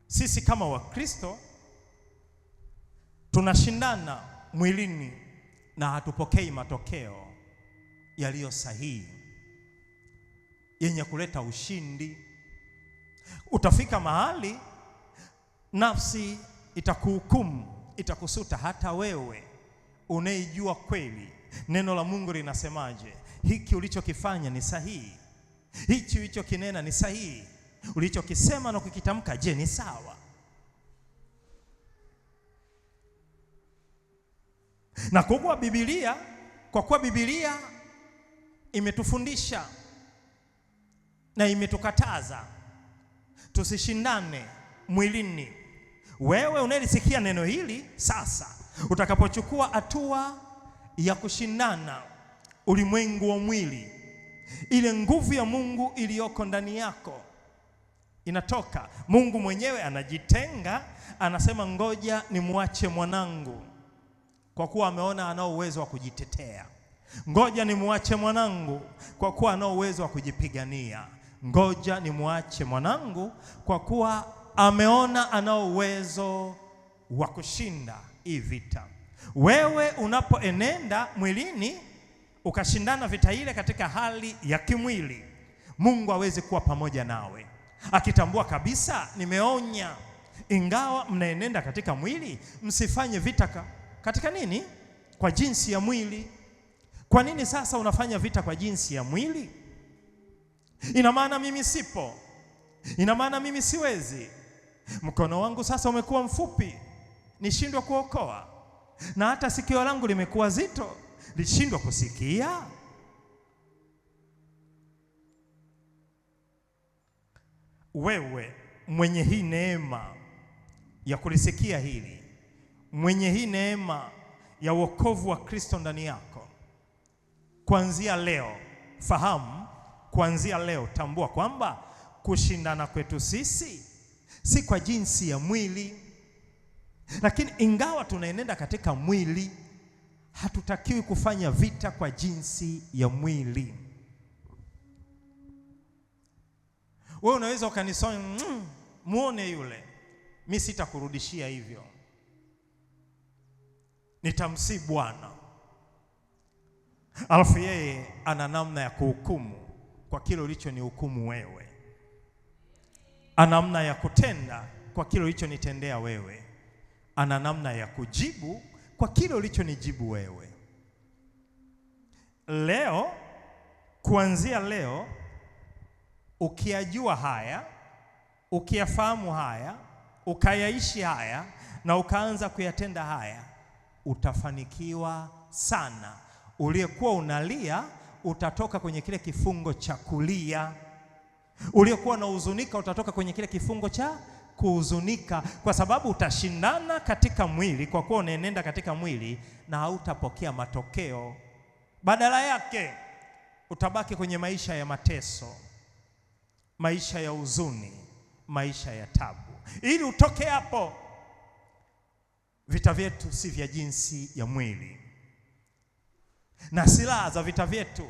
sisi kama Wakristo tunashindana mwilini na hatupokei matokeo yaliyo sahihi yenye kuleta ushindi. Utafika mahali nafsi itakuhukumu, itakusuta hata wewe unaijua kweli neno la Mungu linasemaje. Hiki ulichokifanya ni sahihi, hichi ulichokinena ni sahihi, ulichokisema na kukitamka, je, ni sawa? Na kwa kuwa Biblia imetufundisha na imetukataza tusishindane mwilini. Wewe unayelisikia neno hili sasa, utakapochukua hatua ya kushindana ulimwengu wa mwili, ile nguvu ya Mungu iliyoko ndani yako inatoka. Mungu mwenyewe anajitenga, anasema ngoja nimwache mwanangu, kwa kuwa ameona anao uwezo wa kujitetea. Ngoja nimwache mwanangu, kwa kuwa anao uwezo wa kujipigania. Ngoja nimwache mwanangu, kwa kuwa ameona anao uwezo wa kushinda hii vita. Wewe unapoenenda mwilini ukashindana vita ile katika hali ya kimwili, Mungu hawezi kuwa pamoja nawe, akitambua kabisa nimeonya, ingawa mnaenenda katika mwili, msifanye vita katika nini? Kwa jinsi ya mwili. Kwa nini sasa unafanya vita kwa jinsi ya mwili? Ina maana mimi sipo, ina maana mimi siwezi, mkono wangu sasa umekuwa mfupi, nishindwa kuokoa, na hata sikio langu limekuwa zito, lishindwa kusikia. Wewe mwenye hii neema ya kulisikia hili, mwenye hii neema ya wokovu wa Kristo ndani yako, kuanzia leo fahamu, kuanzia leo tambua kwamba kushindana kwetu sisi si kwa jinsi ya mwili, lakini ingawa tunaenenda katika mwili, hatutakiwi kufanya vita kwa jinsi ya mwili. Wewe unaweza ukanisoma, muone yule. Mi sitakurudishia hivyo, nitamsii Bwana. Alafu yeye ana namna ya kuhukumu kwa kile ulichonihukumu wewe, ana namna ya kutenda kwa kile ulichonitendea wewe, ana namna ya kujibu kwa kile ulichonijibu wewe. Leo, kuanzia leo, ukiyajua haya, ukiyafahamu haya, ukayaishi haya na ukaanza kuyatenda haya, utafanikiwa sana. Uliyekuwa unalia utatoka kwenye kile kifungo cha kulia. Uliyekuwa unahuzunika utatoka kwenye kile kifungo cha kuhuzunika, kwa sababu utashindana katika mwili, kwa kuwa unaenenda katika mwili na hautapokea matokeo. Badala yake utabaki kwenye maisha ya mateso, maisha ya huzuni, maisha ya tabu. Ili utoke hapo, vita vyetu si vya jinsi ya mwili, na silaha za vita vyetu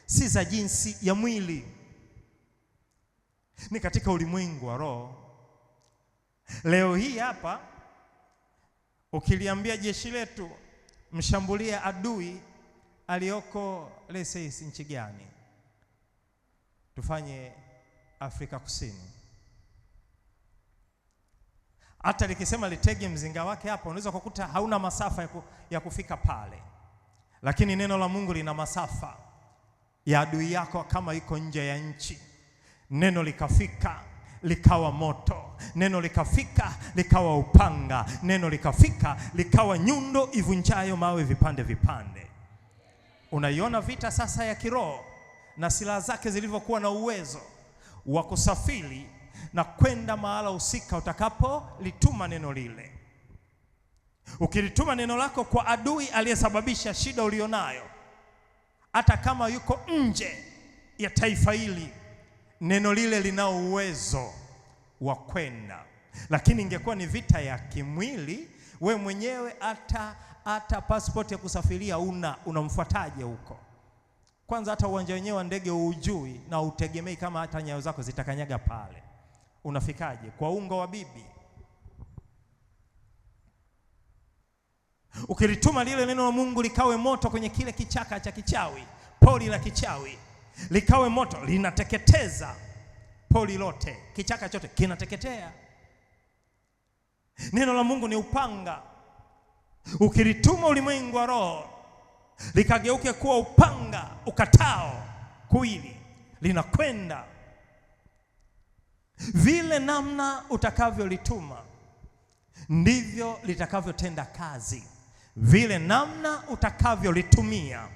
si za jinsi ya mwili, ni katika ulimwengu wa roho. Leo hii hapa ukiliambia jeshi letu mshambulie adui aliyoko let's say nchi gani, tufanye Afrika Kusini, hata likisema litege mzinga wake hapa, unaweza kukuta hauna masafa ya kufika pale, lakini neno la Mungu lina masafa ya adui yako kama iko nje ya nchi. Neno likafika likawa moto, neno likafika likawa upanga, neno likafika likawa nyundo ivunjayo mawe vipande vipande. Unaiona vita sasa ya kiroho na silaha zake zilivyokuwa na uwezo wa kusafiri na kwenda mahala husika utakapolituma neno lile. Ukilituma neno lako kwa adui aliyesababisha shida ulionayo, hata kama yuko nje ya taifa hili, neno lile linao uwezo wa kwenda. Lakini ingekuwa ni vita ya kimwili, we mwenyewe hata passport ya kusafiria una, unamfuataje huko? Kwanza hata uwanja wenyewe wa ndege uujui na utegemei kama hata nyayo zako zitakanyaga pale. Unafikaje? Kwa ungo wa bibi. Ukilituma lile neno la Mungu likawe moto kwenye kile kichaka cha kichawi, pori la kichawi, likawe moto, linateketeza pori lote, kichaka chote kinateketea. Neno la Mungu ni upanga. Ukilituma ulimwengu wa roho likageuke kuwa upanga ukatao kuwili, linakwenda vile. Namna utakavyolituma ndivyo litakavyotenda kazi, vile namna utakavyolitumia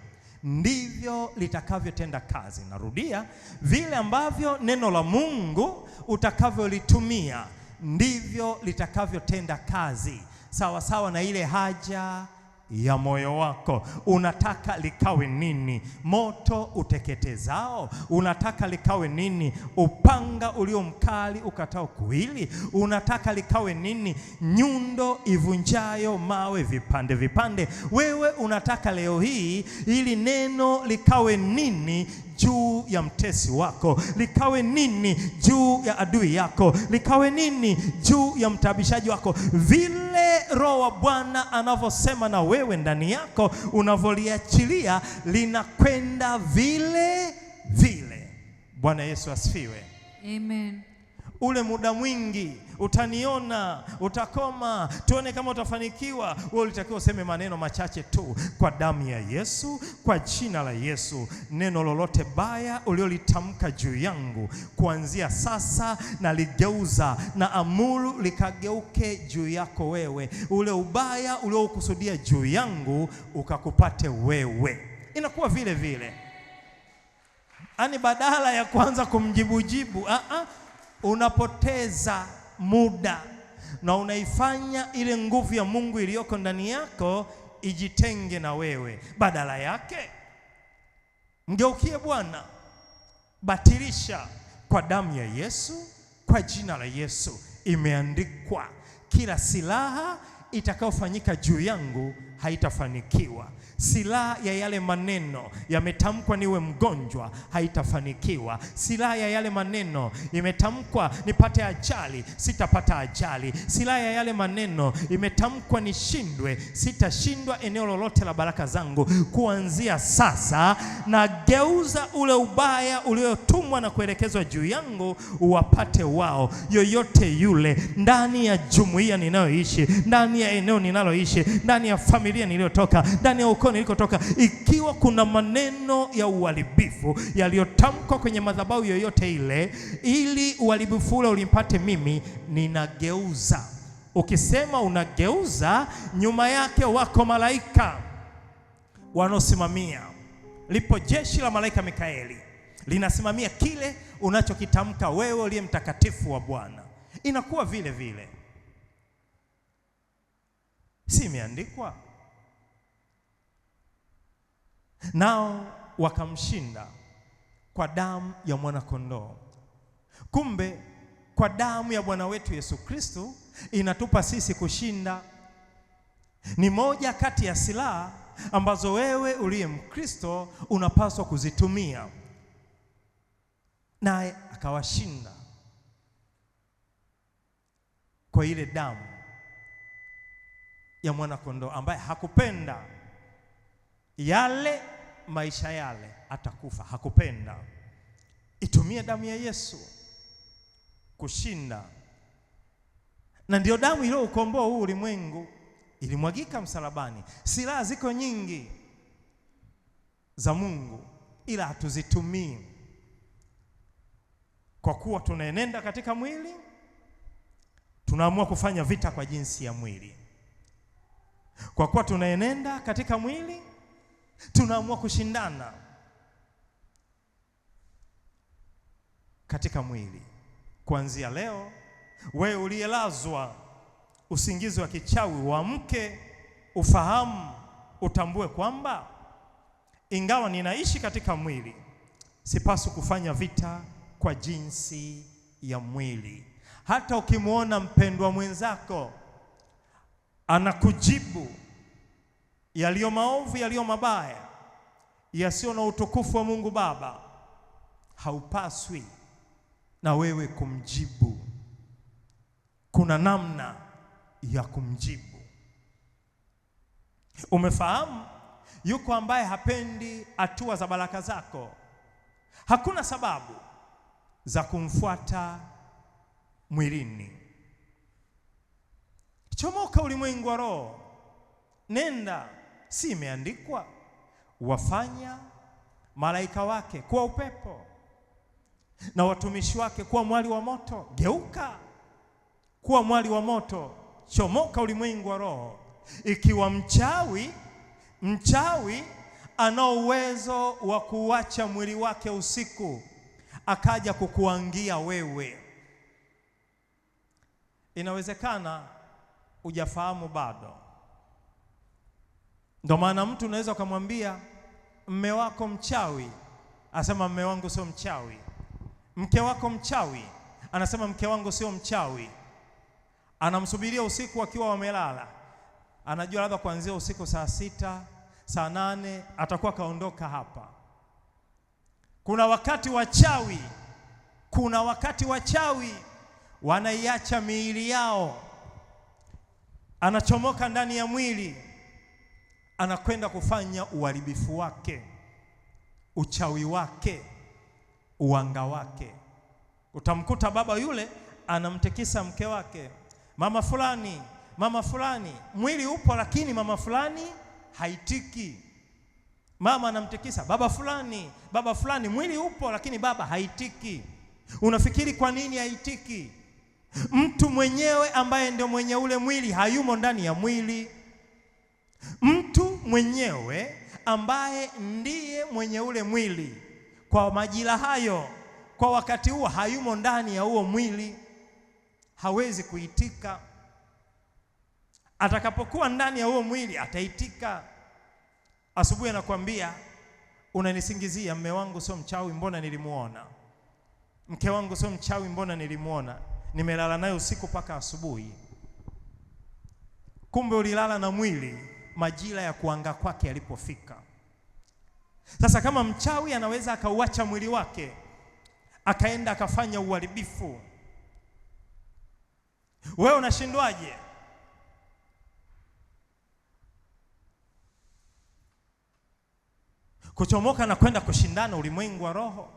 ndivyo litakavyotenda kazi. Narudia, vile ambavyo neno la Mungu utakavyolitumia ndivyo litakavyotenda kazi, sawa sawa na ile haja ya moyo wako. Unataka likawe nini? Moto uteketezao? Unataka likawe nini? Upanga ulio mkali ukatao kuwili? Unataka likawe nini? Nyundo ivunjayo mawe vipande vipande? Wewe unataka leo hii ili neno likawe nini juu ya mtesi wako? Likawe nini juu ya adui yako? Likawe nini juu ya mtabishaji wako? Vile Roho wa Bwana anavyosema na wewe ndani yako, unavyoliachilia linakwenda vile vile. Bwana Yesu asifiwe. Amen. Ule muda mwingi utaniona, utakoma, tuone kama utafanikiwa. Wewe ulitakiwa useme maneno machache tu, kwa damu ya Yesu, kwa jina la Yesu, neno lolote baya uliolitamka juu yangu kuanzia sasa naligeuza na amuru likageuke juu yako wewe. Ule ubaya uliokusudia juu yangu ukakupate wewe. Inakuwa vile vile, yaani badala ya kuanza kumjibujibu, unapoteza muda na unaifanya ile nguvu ya Mungu iliyoko ndani yako ijitenge na wewe. Badala yake mgeukie Bwana, batilisha kwa damu ya Yesu, kwa jina la Yesu. Imeandikwa, kila silaha itakayofanyika juu yangu haitafanikiwa. Silaha ya yale maneno yametamkwa niwe mgonjwa, haitafanikiwa. Silaha ya yale maneno imetamkwa nipate ajali, sitapata ajali. Silaha ya yale maneno imetamkwa nishindwe, sitashindwa eneo lolote la baraka zangu. Kuanzia sasa nageuza ule ubaya uliotumwa na kuelekezwa juu yangu uwapate wao. Yoyote yule ndani ya jumuiya ninayoishi, ndani ya eneo ninaloishi, ndani ya familia niliyotoka, ndani ya ukoo nilikotoka, ikiwa kuna maneno ya uharibifu yaliyotamkwa kwenye madhabahu yoyote ile, ili uharibifu ule ulimpate mimi, ninageuza. Ukisema unageuza, nyuma yake wako malaika wanaosimamia. Lipo jeshi la malaika Mikaeli linasimamia kile unachokitamka wewe uliye mtakatifu wa Bwana. Inakuwa vile vile, si imeandikwa? Nao wakamshinda kwa damu ya mwana-kondoo. Kumbe kwa damu ya Bwana wetu Yesu Kristo inatupa sisi kushinda. Ni moja kati ya silaha ambazo wewe uliye Mkristo unapaswa kuzitumia. Naye akawashinda kwa ile damu ya mwana-kondoo, ambaye hakupenda yale maisha yale, atakufa. Hakupenda. Itumie damu ya Yesu kushinda. Na ndio damu iliyoukomboa huu ulimwengu, ilimwagika msalabani. Silaha ziko nyingi za Mungu, ila hatuzitumii kwa kuwa tunaenenda katika mwili. Tunaamua kufanya vita kwa jinsi ya mwili. Kwa kuwa tunaenenda katika mwili, tunaamua kushindana katika mwili. Kuanzia leo, wewe uliyelazwa usingizi wa kichawi, uamke, ufahamu, utambue kwamba ingawa ninaishi katika mwili, sipaswi kufanya vita kwa jinsi ya mwili. Hata ukimwona mpendwa mwenzako anakujibu yaliyo maovu, yaliyo mabaya, yasiyo na utukufu wa Mungu Baba, haupaswi na wewe kumjibu. Kuna namna ya kumjibu. Umefahamu yuko ambaye hapendi hatua za baraka zako. Hakuna sababu za kumfuata mwilini. Chomoka ulimwengu wa roho, nenda. Si imeandikwa, wafanya malaika wake kuwa upepo na watumishi wake kuwa mwali wa moto? Geuka kuwa mwali wa moto, chomoka ulimwengu wa roho. Ikiwa mchawi ana uwezo wa kuacha mwili wake usiku akaja kukuangia wewe, inawezekana hujafahamu bado. Ndio maana mtu unaweza ukamwambia mme wako mchawi, asema mme wangu sio mchawi. Mke wako mchawi, anasema mke wangu sio mchawi. Anamsubiria usiku akiwa wamelala, anajua labda kuanzia usiku saa 6, saa 8 atakuwa kaondoka hapa. Kuna wakati wachawi, kuna wakati wachawi wanaiacha miili yao, anachomoka ndani ya mwili, anakwenda kufanya uharibifu wake, uchawi wake, uanga wake. Utamkuta baba yule anamtikisa mke wake, mama fulani, mama fulani. Mwili upo lakini mama fulani haitiki. Mama anamtikisa baba fulani, baba fulani. Mwili upo lakini baba haitiki. Unafikiri kwa nini haitiki? Mtu mwenyewe ambaye ndio mwenye ule mwili hayumo ndani ya mwili. Mtu mwenyewe ambaye ndiye mwenye ule mwili kwa majira hayo, kwa wakati huo, hayumo ndani ya huo mwili, hawezi kuitika. Atakapokuwa ndani ya huo mwili ataitika. Asubuhi anakuambia unanisingizia, mme wangu sio mchawi, mbona nilimuona? Mke wangu sio mchawi, mbona nilimuona? Nimelala naye usiku mpaka asubuhi. Kumbe ulilala na mwili. majira ya kuanga kwake yalipofika. Sasa kama mchawi anaweza akauacha mwili wake akaenda akafanya uharibifu, wewe unashindwaje? Kuchomoka na kwenda kushindana ulimwengu wa roho,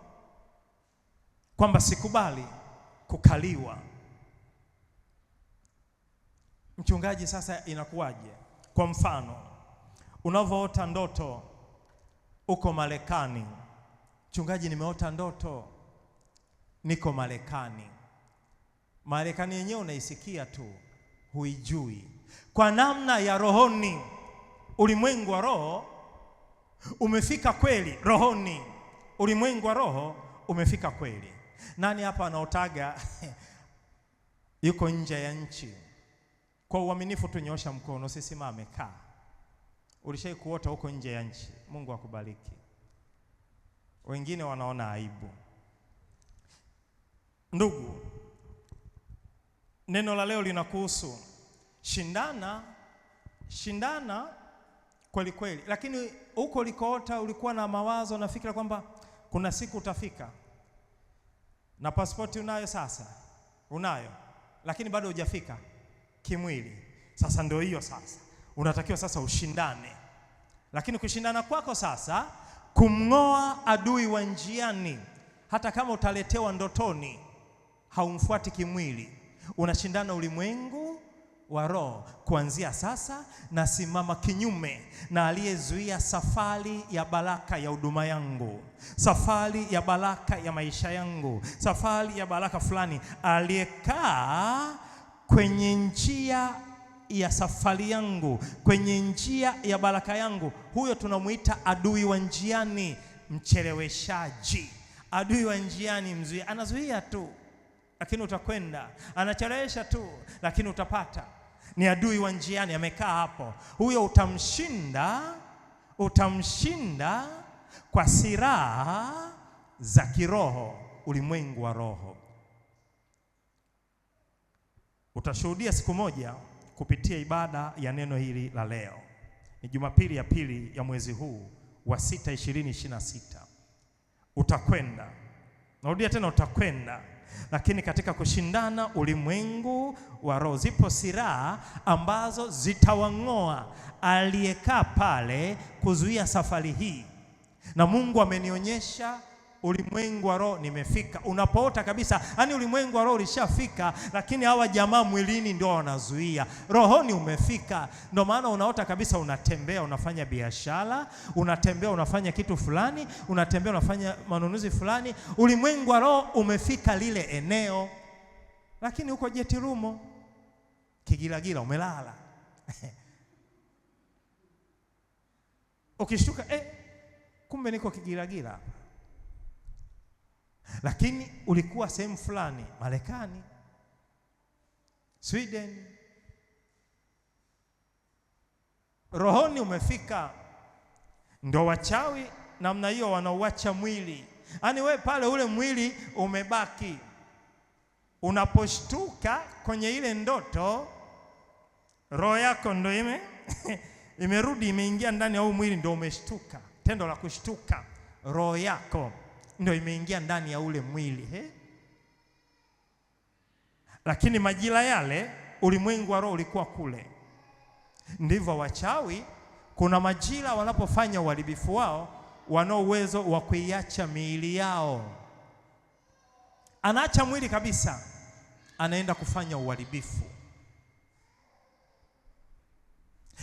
kwamba sikubali kukaliwa. Mchungaji, sasa inakuwaje? Kwa mfano, unavyoota ndoto uko Marekani. Mchungaji, nimeota ndoto niko Marekani. Marekani yenyewe unaisikia tu, huijui. Kwa namna ya rohoni, ulimwengu wa roho umefika kweli rohoni. Ulimwengu wa roho umefika kweli. Nani hapa anaotaga yuko nje ya nchi? Kwa uaminifu tu nyoosha mkono, usisimame, kaa. Ulishai kuota huko nje ya nchi? Mungu akubariki. Wengine wanaona aibu. Ndugu, neno la leo linakuhusu. Shindana, shindana kweli kweli. Lakini huko ulikoota ulikuwa na mawazo na fikra kwamba kuna siku utafika. Na pasipoti unayo sasa? Unayo. Lakini bado hujafika kimwili. Sasa ndio hiyo sasa. Unatakiwa sasa ushindane. Lakini kushindana kwako sasa kumng'oa adui wa njiani, hata kama utaletewa ndotoni, haumfuati kimwili. Unashindana ulimwengu wa roho. Kuanzia sasa nasimama kinyume na aliyezuia safari ya baraka ya huduma yangu, safari ya baraka ya maisha yangu, safari ya baraka fulani, aliyekaa kwenye njia ya safari yangu, kwenye njia ya baraka yangu. Huyo tunamuita adui wa njiani, mcheleweshaji. Adui wa njiani, mzuia, anazuia tu lakini utakwenda, anachelewesha tu lakini utapata. Ni adui wa njiani, amekaa hapo. Huyo utamshinda, utamshinda kwa silaha za kiroho, ulimwengu wa roho. Utashuhudia siku moja kupitia ibada ya neno hili la leo. Ni Jumapili ya pili ya mwezi huu wa 6 2026. Utakwenda, narudia tena, utakwenda. Lakini katika kushindana ulimwengu wa roho, zipo silaha ambazo zitawang'oa aliyekaa pale kuzuia safari hii. Na Mungu amenionyesha ulimwengu wa roho nimefika. Unapoota kabisa, yani ulimwengu wa roho ulishafika, lakini hawa jamaa mwilini ndio wanazuia. Rohoni umefika. Ndio maana unaota kabisa, unatembea unafanya biashara, unatembea unafanya kitu fulani, unatembea unafanya manunuzi fulani. Ulimwengu wa roho umefika lile eneo, lakini uko jetirumo kigilagila umelala. Ukishtuka, kumbe niko kigilagila. Lakini ulikuwa sehemu fulani, Marekani, Sweden. Rohoni umefika. Ndio wachawi namna hiyo wanauacha mwili. Yaani we pale ule mwili umebaki. Unaposhtuka kwenye ile ndoto, roho yako ndio imerudi imeingia ndani ya huu mwili, ndio umeshtuka. Tendo la kushtuka, roho yako ndio imeingia ndani ya ule mwili he? Lakini majira yale ulimwengu wa roho ulikuwa kule. Ndivyo wachawi, kuna majira wanapofanya uharibifu wao, wanao uwezo wa kuiacha miili yao. Anaacha mwili kabisa, anaenda kufanya uharibifu.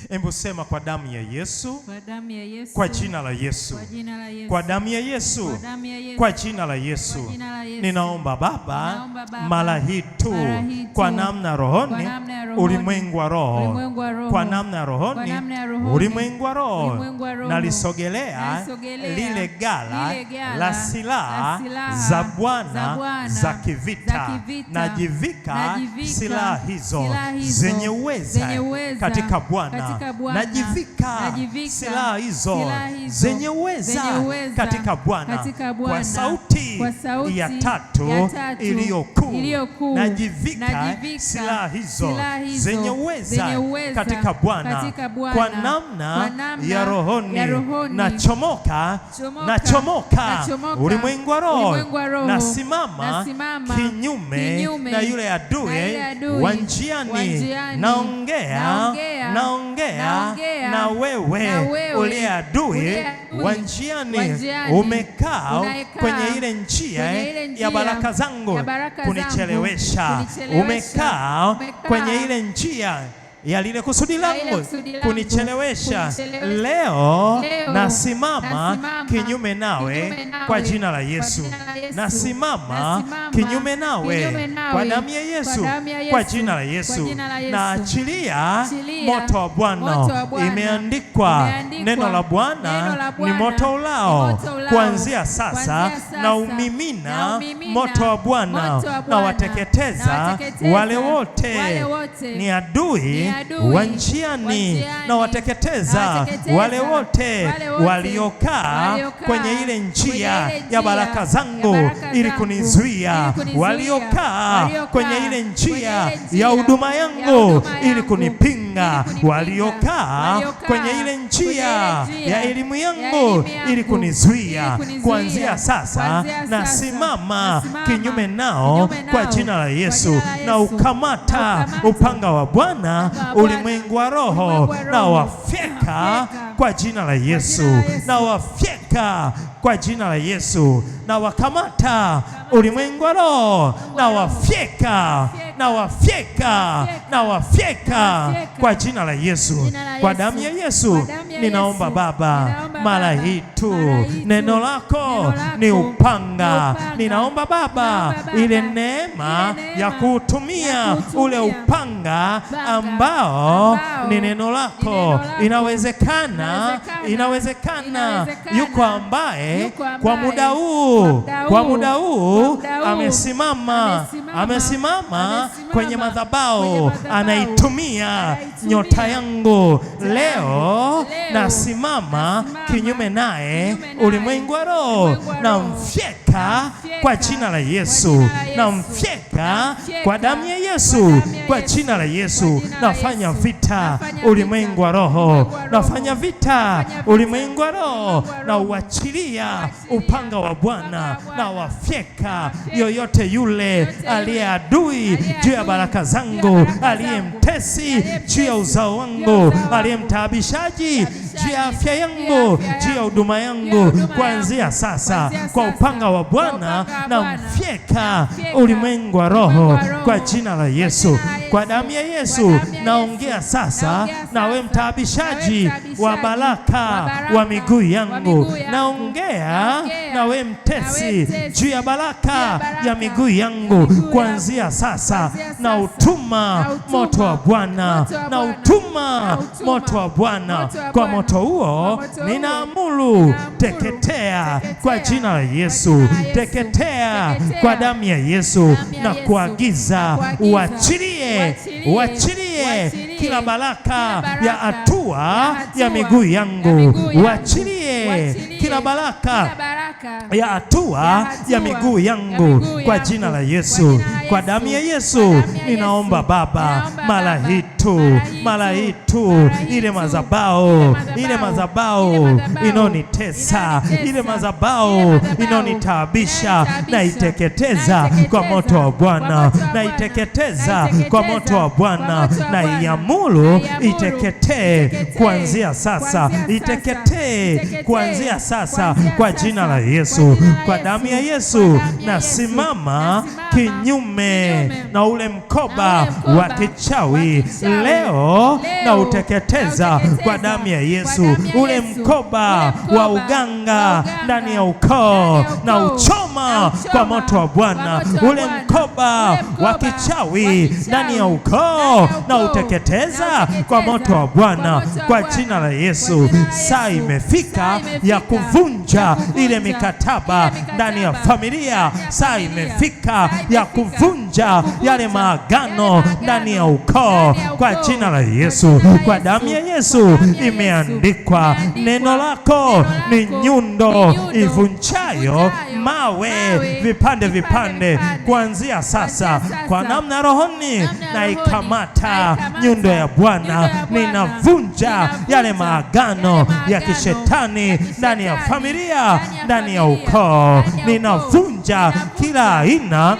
Hebu sema, kwa damu ya Yesu, kwa damu ya Yesu, kwa jina la Yesu, kwa jina la Yesu, kwa damu ya Yesu, kwa damu ya Yesu, kwa jina la Yesu, kwa jina la Yesu, ninaomba Baba, ninaomba Baba, mara hii tu, mara hii tu, kwa namna rohoni, kwa namna ya rohoni, ulimwengu wa roho, ulimwengu wa roho, kwa namna ya kwa rohoni, namna ya rohoni, ulimwengu wa roho, ulimwengu wa roho, nalisogelea nalisogelea lile gala lile gala la silaha la silaha za Bwana za Bwana za kivita, za kivita, najivika najivika silaha hizo silaha hizo zenye uweza zenye uweza katika Bwana katika Katika Bwana. Najivika Najivika silaha hizo silaha hizo zenye uweza zenye uweza katika Bwana, katika Bwana. kwa sauti Kwa sauti ya tatu ya tatu iliyo kuu, iliyo kuu. najivika Najivika silaha hizo silaha hizo zenye uweza zenye uweza katika Bwana, katika Bwana. kwa namna Kwa namna ya rohoni, ya rohoni. nachomoka Chomoka, nachomoka nachomoka, ulimwengu wa roho, ulimwengu wa roho, nasimama nasimama kinyume kinyume na yule adui na yule adui wa njiani, wa njiani, naongea naongea, naongea naongea na wewe na wewe uliye adui uliye adui wa njiani, wa njiani, umekaa unayekaa kwenye ile njia kwenye ile njia ya baraka zangu ya baraka zangu kunichelewesha, kunichelewesha, umekaa umekaa kwenye ile njia ya lile kusudi ya lile langu kusudi langu kunichelewesha. kunichelewesha. Leo Leo nasimama nasimama kinyume nawe kinyume nawe kwa jina la kwa Yesu, jina la Yesu. nasimama Nasimama kinyume nawe kinyume nawe kwa damu ya Yesu, kwa damu ya kwa Yesu, jina la kwa Yesu, jina la Yesu. naachilia Achilia moto wa Bwana. moto wa Bwana. Imeandikwa, Imeandikwa, neno la Bwana neno la ni Bwana moto ulao, ni moto ulao. kuanzia sasa Kuanzia sasa na umimina naumimina moto wa Bwana moto wa na Bwana, wateketeza nawateketeza wale wote wale wote ni adui ni adui wa njiani, wa njiani, na wateketeza nawateketeza wale wote wale wote waliokaa waliokaa kwenye ile njia kwenye ile ya baraka njia zangu ya baraka ili zangu, kunizuia, ili kunizuia, waliokaa waliokaa kwenye ile njia kwenye ile njia ya huduma ya yangu huduma ili yangu, kunipinga, ili kunipinga, waliokaa waliokaa kwenye ile njia kwenye ile njia ya elimu ya yangu elimu yangu, ili kunizuia, ili kunizuia, kuanzia sasa kuanzia sasa, nasimama nasimama kinyume nao kinyume kwa nao jina la kwa Yesu, jina la na Yesu, ukamata na ukamata upanga wa Bwana upanga wa Bwana, ulimwengu wa roho, ulimwengu wa na roho, wafyeka wafyeka kwa jina la Yesu, jina la Yesu. na wafyeka kwa jina la Yesu, na wakamata ulimwengu wa roho, na wafyeka, na wafyeka, na wafyeka kwa jina la Yesu, Jina la kwa Yesu. damu ya Yesu. Kwa damu ya Ninaomba Yesu. Baba, Ninaomba mara Baba, hii tu mara hii tu, neno lako neno lako ni upanga. ni upanga. Ninaomba Baba, Ninaomba Baba, ile neema ile neema ya kuutumia ya kuutumia ule upanga upanga ambao ambao ni neno lako. ni neno lako. Inawezekana, Inawezekana, inawezekana inawezekana, yuko ambaye yuko ambaye kwa muda huu, kwa muda huu, kwa muda huu kwa muda huu amesimama, amesimama, amesimama amesimama kwenye madhabahu, kwenye madhabahu, anaitumia anaitumia nyota yangu leo, leo, nasimama nasimama kinyume naye kinyume naye, ulimwengu wa roho, ulimwengu wa roho, namfyeka namfyeka kwa jina la Yesu, kwa jina la Yesu, namfyeka namfyeka kwa damu ya Yesu, kwa damu ya kwa Yesu, jina la Yesu. kwa jina la Nafanya Yesu, vita nafanya ulimwengu wa vita, roho, ulimwengu wa roho, nafanya vita nafanya vita, ulimwengu wa roho, ulimwengu wa na roho, uachilia nauachilia upanga wa Bwana, upanga wa Bwana, na wafyeka nawafyeka yoyote yule yoyote aliye yule adui aliye juu ya adui baraka juu ya zangu, baraka aliye zangu, mtesi aliye juu ya mtesi uzao juu ya wangu, uzao wangu, aliye mtaabishaji juu ya afya juu ya yangu, afya juu ya yangu, huduma juu ya yangu, huduma kuanzia yangu, sasa kuanzia kwa sasa, upanga wa kwa Bwana upanga wa na Bwana, mfyeka namfyeka ulimwengu wa roho ulimwengu wa roho, kwa jina la Yesu, jina la kwa Yesu, damu ya kwa Yesu. damu ya Naongea Yesu, sasa naongea na we sasa, mtaabishaji na we mtaabishaji wa baraka wa baraka wa miguu wa yangu, miguu yangu, naongea naongea na we na mtesi we mtesi juu ya baraka juu ya baraka ya miguu yangu, ya miguu kuanzia sasa kuanzia na sasa, utuma na utuma moto wa Bwana, moto wa na Bwana, utuma na utuma moto wa Bwana. moto wa Kwa Bwana. moto huo Kwa moto huo, ninaamuru ninaamuru teketea teketea kwa jina la Yesu, kwa jina la Yesu, teketea teketea kwa damu ya Yesu, damu ya na Yesu, kuagiza na kuagiza uachilie, uachilie, uachilie uachilie kila baraka kila baraka ya hatua ya hatua ya miguu ya yangu, miguu yangu, uachilie uachilie kila baraka kila baraka ya hatua ya hatua ya miguu yangu ya miguu kwa yangu, jina la kwa Yesu, jina la kwa Yesu, damu ya kwa Yesu. damu ya Ninaomba Yesu, Baba, ninaomba mara Baba, hii tu, mara hii tu, ile madhabahu, ile madhabahu inayonitesa, ile madhabahu inayonitaabisha, naiteketeza kwa moto wa Bwana, naiteketeza kwa moto wa Bwana, na iamuru iteketee kuanzia sasa, iteketee kuanzia sasa kwa jina la Yesu, kwa damu ya Yesu. Nasimama kinyume na ule mkoba wa kichawi leo na uteketeza kwa damu ya Yesu, ule mkoba wa uganga ndani ya ukoo na uchoma kwa moto wa Bwana, ule mkoba wa kichawi ndani ya ukoo na uteketeza kwa moto wa Bwana, kwa jina la Yesu. Saa imefika ya kuvunja ile mikataba ndani ya familia. Saa imefika ya kuvunja yale maagano ndani ya ukoo kwa jina la Yesu, kwa damu ya Yesu. Imeandikwa, neno lako ni nyundo ivunjayo mawe vipande vipande. Kuanzia sasa, kwa namna rohoni, na ikamata nyundo ya Bwana, ninavunja yale maagano ya kishetani ndani ya familia, ndani ya ukoo. Ninavunja kila aina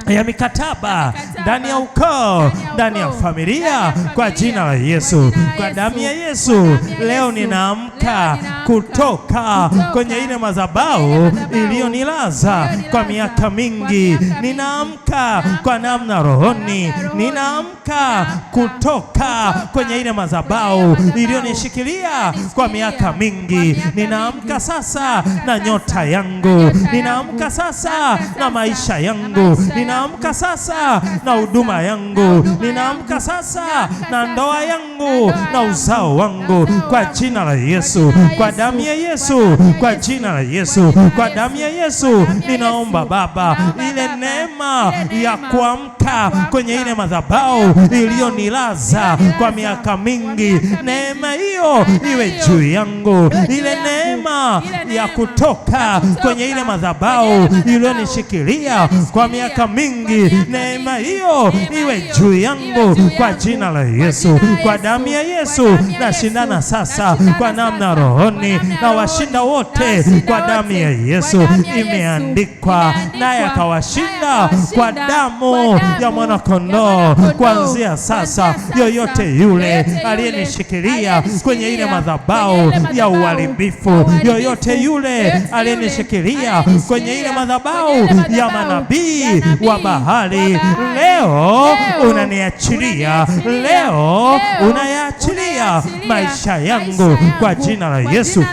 ya mikataba ndani ya ukoo, ndani ya familia, kwa jina la Yesu, kwa damu ya Yesu. Leo ninaamka kutoka kwenye ile madhabahu iliyonilaza kwa miaka mingi. Ninaamka kwa namna rohoni, ninaamka kutoka kwenye ile madhabahu iliyonishikilia kwa miaka mingi. Ninaamka sasa na nyota yangu, ninaamka sasa na maisha yangu, ninaamka sasa na huduma yangu, ninaamka sasa na ndoa yangu na uzao wangu, kwa jina la Yesu, kwa damu ya Yesu, kwa jina la Yesu, kwa damu ya Yesu. Ninaomba Baba, ile neema ya kuamka kwenye ile madhabahu iliyonilaza kwa miaka mingi, neema hiyo iwe juu yangu. Ile neema ya kutoka kwenye ile madhabahu iliyonishikilia kwa miaka mingi, neema hiyo iwe juu yangu kwa jina la Yesu, kwa damu ya Yesu. Nashindana sasa kwa namna rohoni, na washinda wote kwa damu ya Yesu. Imeandikwa, naye akawashinda kwa damu ya mwana-kondoo. Kuanzia sasa, yoyote yule aliyenishikilia kwenye ile madhabahu ya uharibifu, yoyote yule aliyenishikilia kwenye ile madhabahu ya manabii wa Bahali, leo unaniachilia, leo unayaachilia maisha yangu kwa jina la Yesu,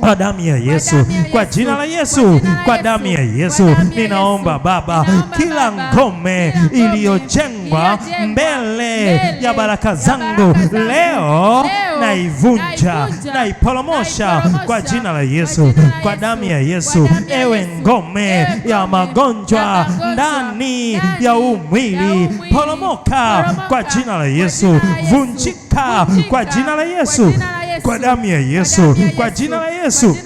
kwa damu ya Yesu, kwa jina la Yesu, kwa damu ya Yesu. Ninaomba Baba, kila ngome iliyojengwa mbele ya baraka zangu leo naivunja, naiporomosha kwa jina la Yesu, kwa damu ya Yesu. Ewe ngome ya magonjwa ndani ya umwili, poromoka kwa jina la Yesu, vunjika kwa jina la Yesu, kwa damu ya Yesu, kwa jina la Yesu,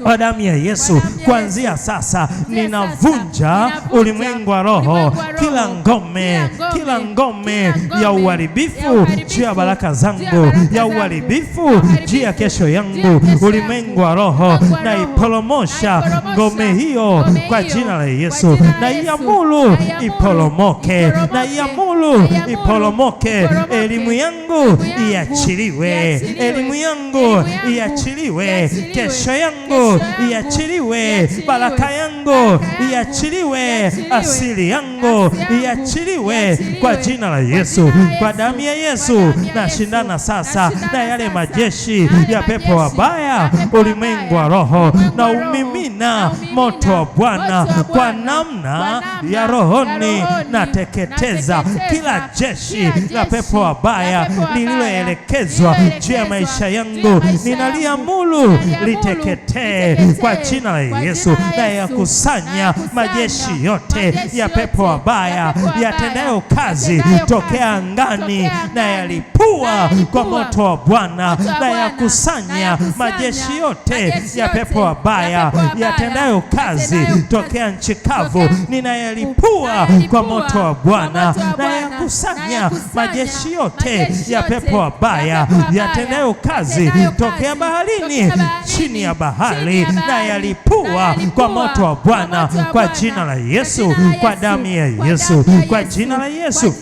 kwa damu ya Yesu. Kuanzia sasa ninavunja ulimwengu wa roho, kila ngome, kila ngome ya uharibifu juu ya baraka zangu, ya uharibifu juu ya kesho yangu. Ulimwengu wa roho naiporomosha ngome hiyo kwa jina la Yesu, na iamuru iporomoke, na iamuru iporomoke. Elimu yangu iachiliwe, elimu yangu iachiliwe, kesho yangu iachiliwe, baraka yangu iachiliwe, asili yangu iachiliwe kwa jina la Yesu, kwa damu ya Yesu. Nashindana sasa na yale majeshi ya pepo wabaya, ulimwengu wa roho, na umimina moto wa Bwana kwa namna ya rohoni. Nateketeza kila jeshi la pepo wabaya lililoelekezwa juu ya maisha yangu, ninaliamuru liteketee kwa jina la Yesu, na yakusanya majeshi yote ya pepo wabaya yatendayo kazi tokea angani, na yalipua kwa moto wa Bwana, na yakusanya majeshi yote ya pepo wabaya yatendayo kazi tokea nchi kavu, ninayalipua kwa moto wa Bwana, na yakusanya majeshi yote ya pepo wabaya yatendayo kazi tokea baharini, chini ya bahari, na yalipua kwa moto wa Bwana, kwa jina la Yesu, kwa damu ya Yesu, kwa jina la Yesu,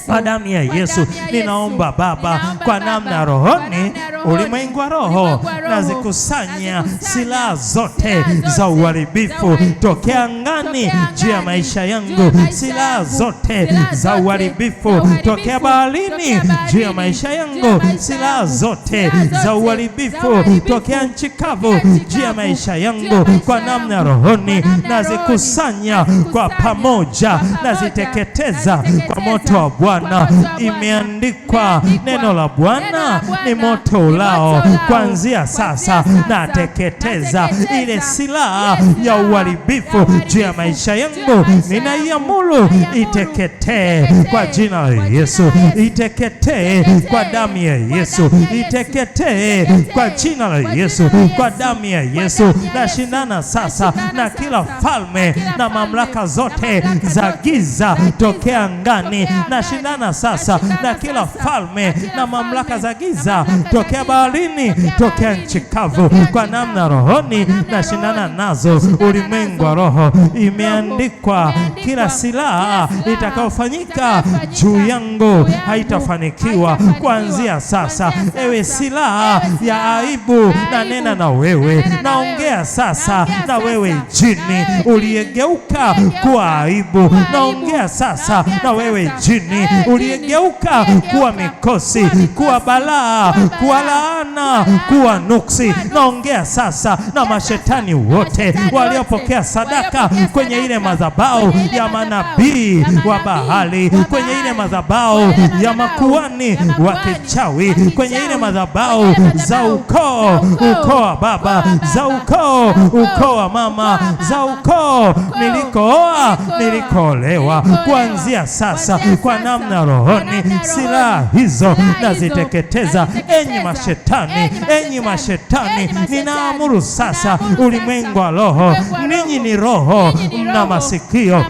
kwa damu ya Yesu. Ninaomba Baba, kwa namna rohoni, ulimwengu wa roho, nazikusanya silaha zote za uharibifu tokea angani juu ya maisha yangu, silaha zote za uharibifu tokea baharini juu ya maisha yangu, silaha zote za uharibifu tokea nchi kavu juu ya maisha yangu, kwa namna rohoni nazikusanya kwa pamoja, naziteketeza kwa moto wa Bwana. Imeandikwa, neno la Bwana ni moto ulao. Kuanzia sasa nateketeza ile silaha ya uharibifu juu ya maisha yangu, ninaiamuru iteketee kwa jina la Yesu, iteketee kwa damu ya Yesu, iteketee kwa jina la Yesu, kwa damu ya Yesu. Nashindana sasa na kila falme na mamlaka zote za giza tokea angani. Nashindana sasa na kila falme na mamlaka za giza tokea baharini, tokea nchi kavu, kwa namna rohoni nashindana nazo ulimwengu wa roho. Imeandikwa, kila silaha itakayofanyika juu yangu haitafanikiwa. Kuanzia sasa, ewe silaha ya aibu, na nena na wewe, naongea sasa na wewe jini uliyegeuka kuwa aibu, naongea sasa na wewe jini uliyegeuka kuwa mikosi, kuwa balaa, kuwa laana, kuwa nuksi. Naongea sasa na mashetani wote waliopokea sadaka kwenye ile madhabahu ya manabii wa Bahali, kwenye ile madhabahu ya makuhani wa kichawi, kwenye ile madhabahu za ukoo, ukoo wa baba, za ukoo, ukoo wa mama, za ukoo nilikooa, nilikoolewa. Kuanzia sasa, kwa namna rohoni, silaha hizo naziteketeza. Enyi mashetani, enyi mashetani, ninaamuru sasa ulimwengu wa roho, ninyi ni roho, mna masikio,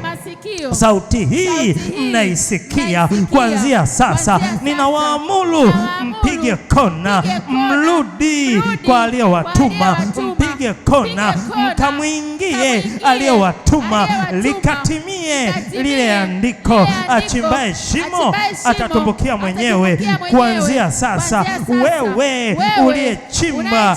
sauti hii mnaisikia. Kuanzia sasa ninawaamuru mpige kona, mrudi kwa aliyowatuma, mpige kona, mkamwingie aliyowatuma, likatimie lile andiko, achimbaye shimo atatumbukia mwenyewe. Kuanzia sasa, wewe uliyechimba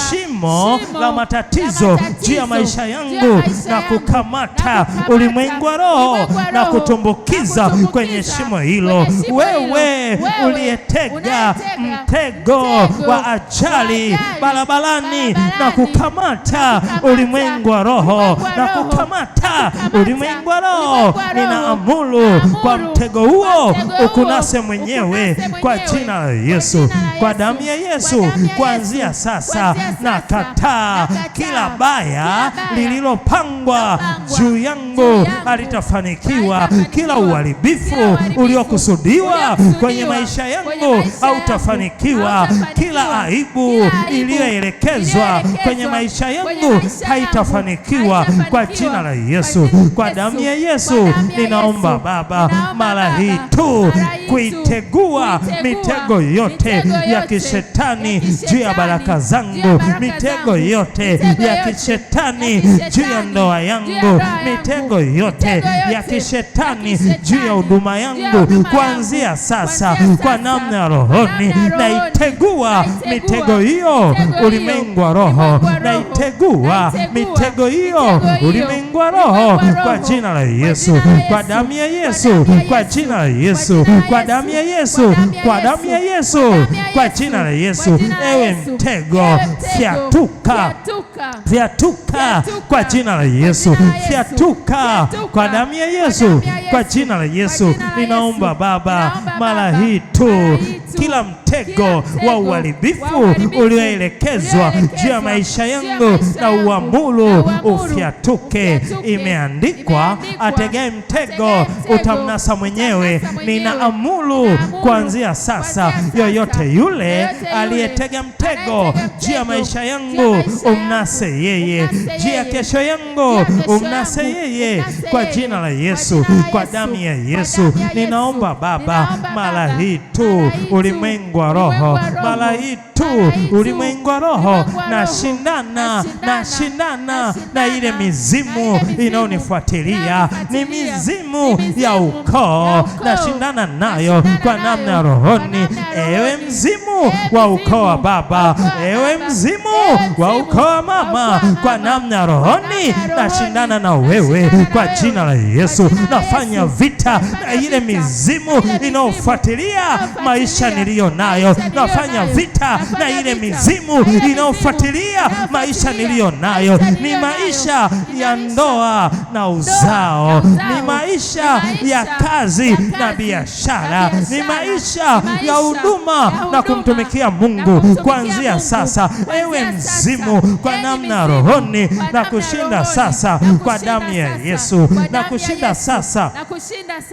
shimo la matatizo juu ya maisha yangu na kukamata ulimwengu wa roho na kutumbukiza kwenye shimo hilo, wewe uliyetega mtego wa ajali barabarani na kukamata ulimwengu wa roho na kukamata ulimwengu wa roho, ninaamuru kwa mtego huo ukunase mwenyewe kwa jina la Yesu, kwa damu ya Yesu. Kuanzia sasa nakataa kila baya lililopangwa juu yangu alitafanikiwa. Kila uharibifu uliokusudiwa kwenye maisha yangu hautafanikiwa. Kila aibu iliyoelekezwa kwenye maisha yangu haitafanikiwa kwa jina la Yesu, kwa damu ya Yesu. Ninaomba Baba, mara hii tu kuitegua mitego yote ya kishetani juu ya baraka zangu, mitego yote ya kishetani juu ya ndoa yangu, mitego yote ya kishetani juu ya huduma yangu. Kuanzia sasa, kwa namna ya rohoni, naitegua mitego hiyo ulimwengu wa roho, naitegua mitego hiyo ulimwengu wa roho kwa jina la Yesu, kwa damu ya Yesu, kwa jina la Yesu, kwa damu ya Yesu, kwa damu ya Yesu, kwa jina la Yesu. Ewe mtego, fyatuka, fyatuka kwa jina la Yesu, fyatuka kwa damu ya Yesu, kwa jina la Yesu. Ninaomba Baba, mara hii tu kila mtego wa uharibifu ulioelekezwa juu ya maisha yangu na uamuru ufyatuke. Imeandikwa, ategaye mtego utamnasa mwenyewe. Ninaamuru kuanzia sasa, yoyote yule aliyetega mtego juu ya maisha yangu umnase yeye, juu ya kesho yangu umnase yeye, kwa jina la Yesu, kwa damu ya Yesu. Ninaomba Baba, mara hii tu ulimwengu wa roho, mara hii tu ulimwengu wa roho, nashindana, nashindana na ile mizimu inayonifuatilia, ni mizimu ya ukoo, nashindana nayo kwa namna ya rohoni. Ewe mzimu wa ukoo wa baba, ewe mzimu wa ukoo wa mama, kwa namna ya rohoni nashindana na wewe kwa jina la Yesu. Nafanya vita na ile mizimu inayofuatilia maisha niliyo nayo, nafanya vita na ile mizimu inayofuatilia maisha niliyo nayo. Ni maisha ya ndoa na uzao, ni maisha ya kazi na biashara, ni maisha ya huduma na kumtumikia kumtumikia Mungu kuanzia sasa. Ewe mzimu, kwa namna rohoni na kushinda sasa kwa damu ya Yesu, na kushinda sasa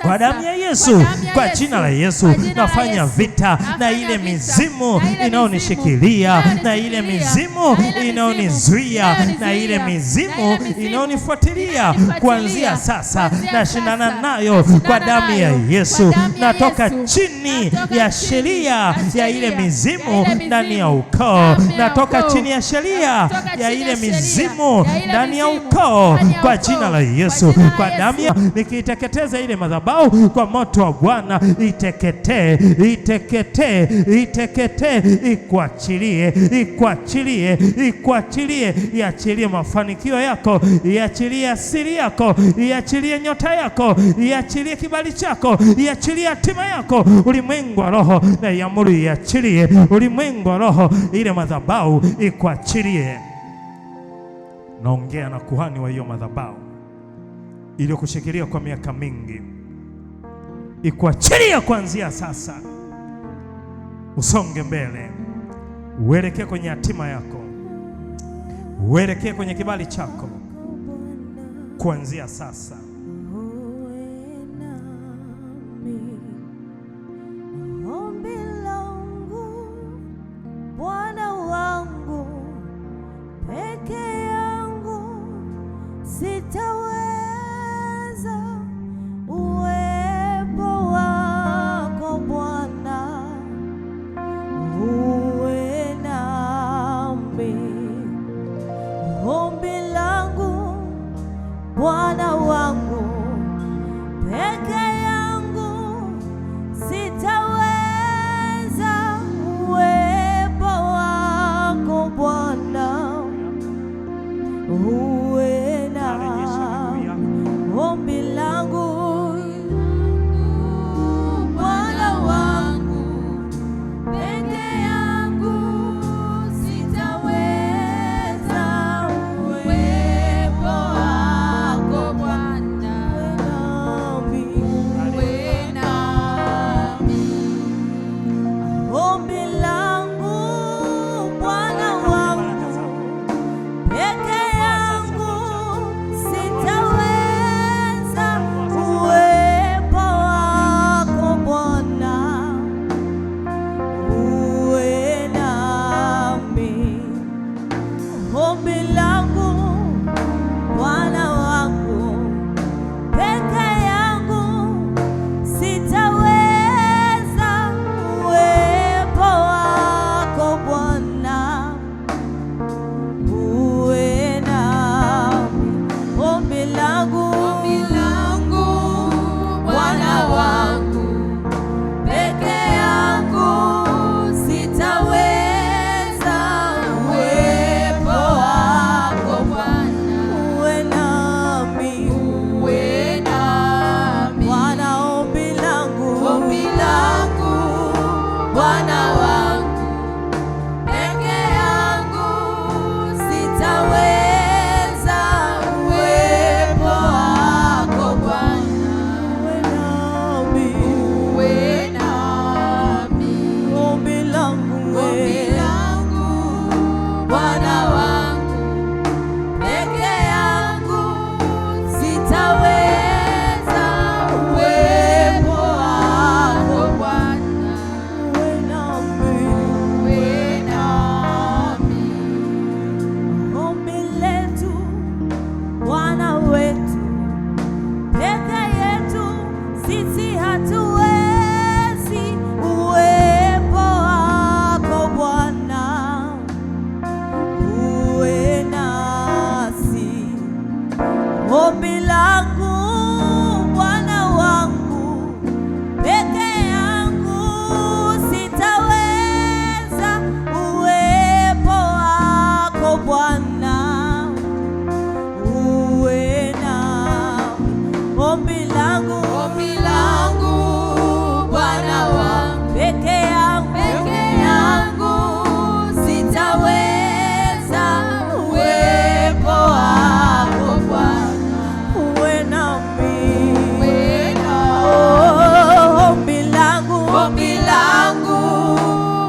kwa damu ya Yesu, kwa jina la Yesu. Nafanya vita na ile mizimu inayonishikilia, na ile mizimu inayonizuia, na ile mizimu inayonifuatilia kuanzia sasa, nashindana nayo kwa damu ya Yesu. Natoka chini ya sheria ya ile mizimu ndani ya ukoo, natoka chini ya sheria ya ile mizimu ndani ya ukoo kwa jina la Yesu, kwa damu ya nikiiteketeza ile madhabahu kwa moto wa Bwana, iteketee, iteketee, iteketee, ikuachilie, ikuachilie, ikuachilie, iachilie mafanikio yako, iachilie asili yako, iachilie nyota yako, iachilie kibali chako, iachilie hatima yako. Ulimwengu wa roho na iamuru iachilie, ulimwengu wa roho ile madhabahu ikuachilie. Naongea na kuhani wa hiyo madhabahu iliyokushikilia kwa miaka mingi, ikuachilia kuanzia sasa, usonge mbele, uelekee kwenye hatima yako, uelekee kwenye kibali chako kuanzia sasa. Ombi langu Bwana wangu, peke yangu sitaweza, uwepo wako Bwana uwe nami. Ombi langu Bwana wangu, peke yangu sitaweza, uwepo wako Bwana uwe nami. Ombi langu Bwana wangu, peke yangu sitaweza, uwepo wako Bwana uwe nami. Ombi langu Bwana wangu, peke yangu sitaweza, uwepo wako Bwana uwe nami. Ombi langu Bwana wangu, peke yangu sitaweza, uwepo wako Bwana uwe nami. Ombi langu, Bwana wangu, peke yangu sitaweza, uwepo wako Bwana uwe nami, uwe nami. Bwana, ombi langu, ombi langu Bwana wangu, peke yangu sitaweza, uwepo wako Bwana uwe nami, uwe nami. Ombi langu, ombi langu Bwana wangu, peke yangu sitaweza, uwepo wako Bwana uwe nami.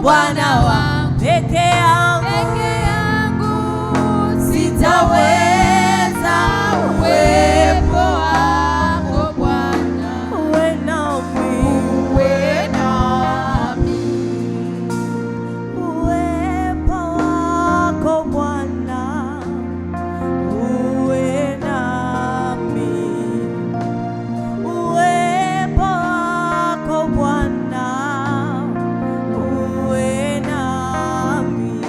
Bwana wangu, peke yangu, Peke yangu sitaweza. Uwepo wako Bwana, Uwe nami, uwe nami. uwepo wako Bwana, uwe nami, uwepo wako Bwana, uwe nami,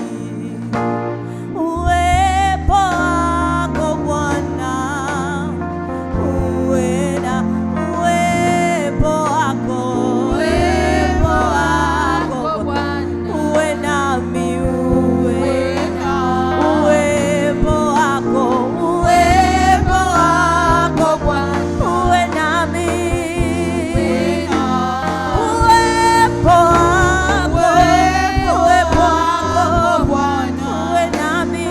uwepo wako Bwana, uwe na uwepo wako, Uwepo uwepo wako wako Bwana, uwe nami, uwe uwe nami. uwepo wako, uwepo wako Bwana, uwe nami, uwe nami. uwepo wako, uwepo wako Bwana, uwe nami,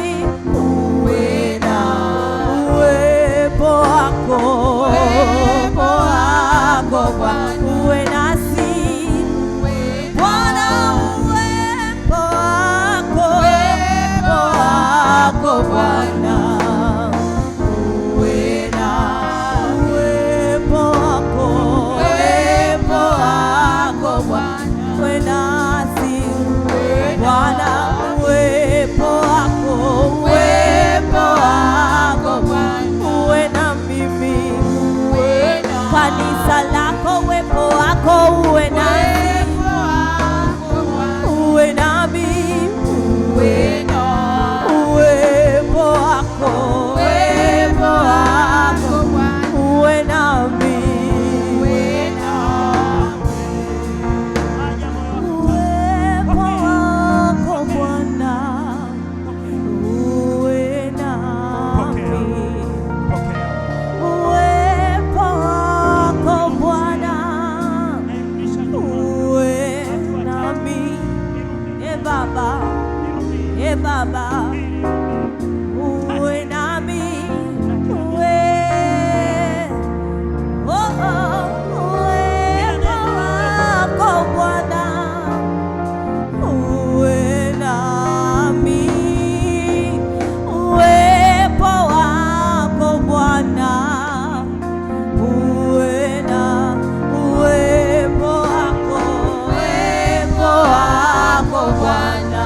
uwe nami. uwepo wako, Uwepo wako Bwana, uwe nasi uwe Bwana, uwepo wako, Uwepo wako Bwana, uwe nami. uwepo wako, Uwepo wako Bwana, uwe nasi uwe Bwana, uwepo wako, Uwepo wako Bwana, uwe na mimi, uwe nami. kanisa lako, uwepo wako uwe nasi, Uwepo wako Bwana, uwe nami, uwe nami. uwepo wako, Uwepo wako Bwana, uwe nami, uwe nami. uwepo wako Bwana, uwe nami. Pokea. Uwepo wako Bwana, Nairudisha nyuma. uwe nami. E Baba, e Baba, uwe nami, uwe oh, oh, uwepo wako Bwana, uwe nami, uwepo wako Bwana, uwe na uwepo wako, Uwepo wako Bwana,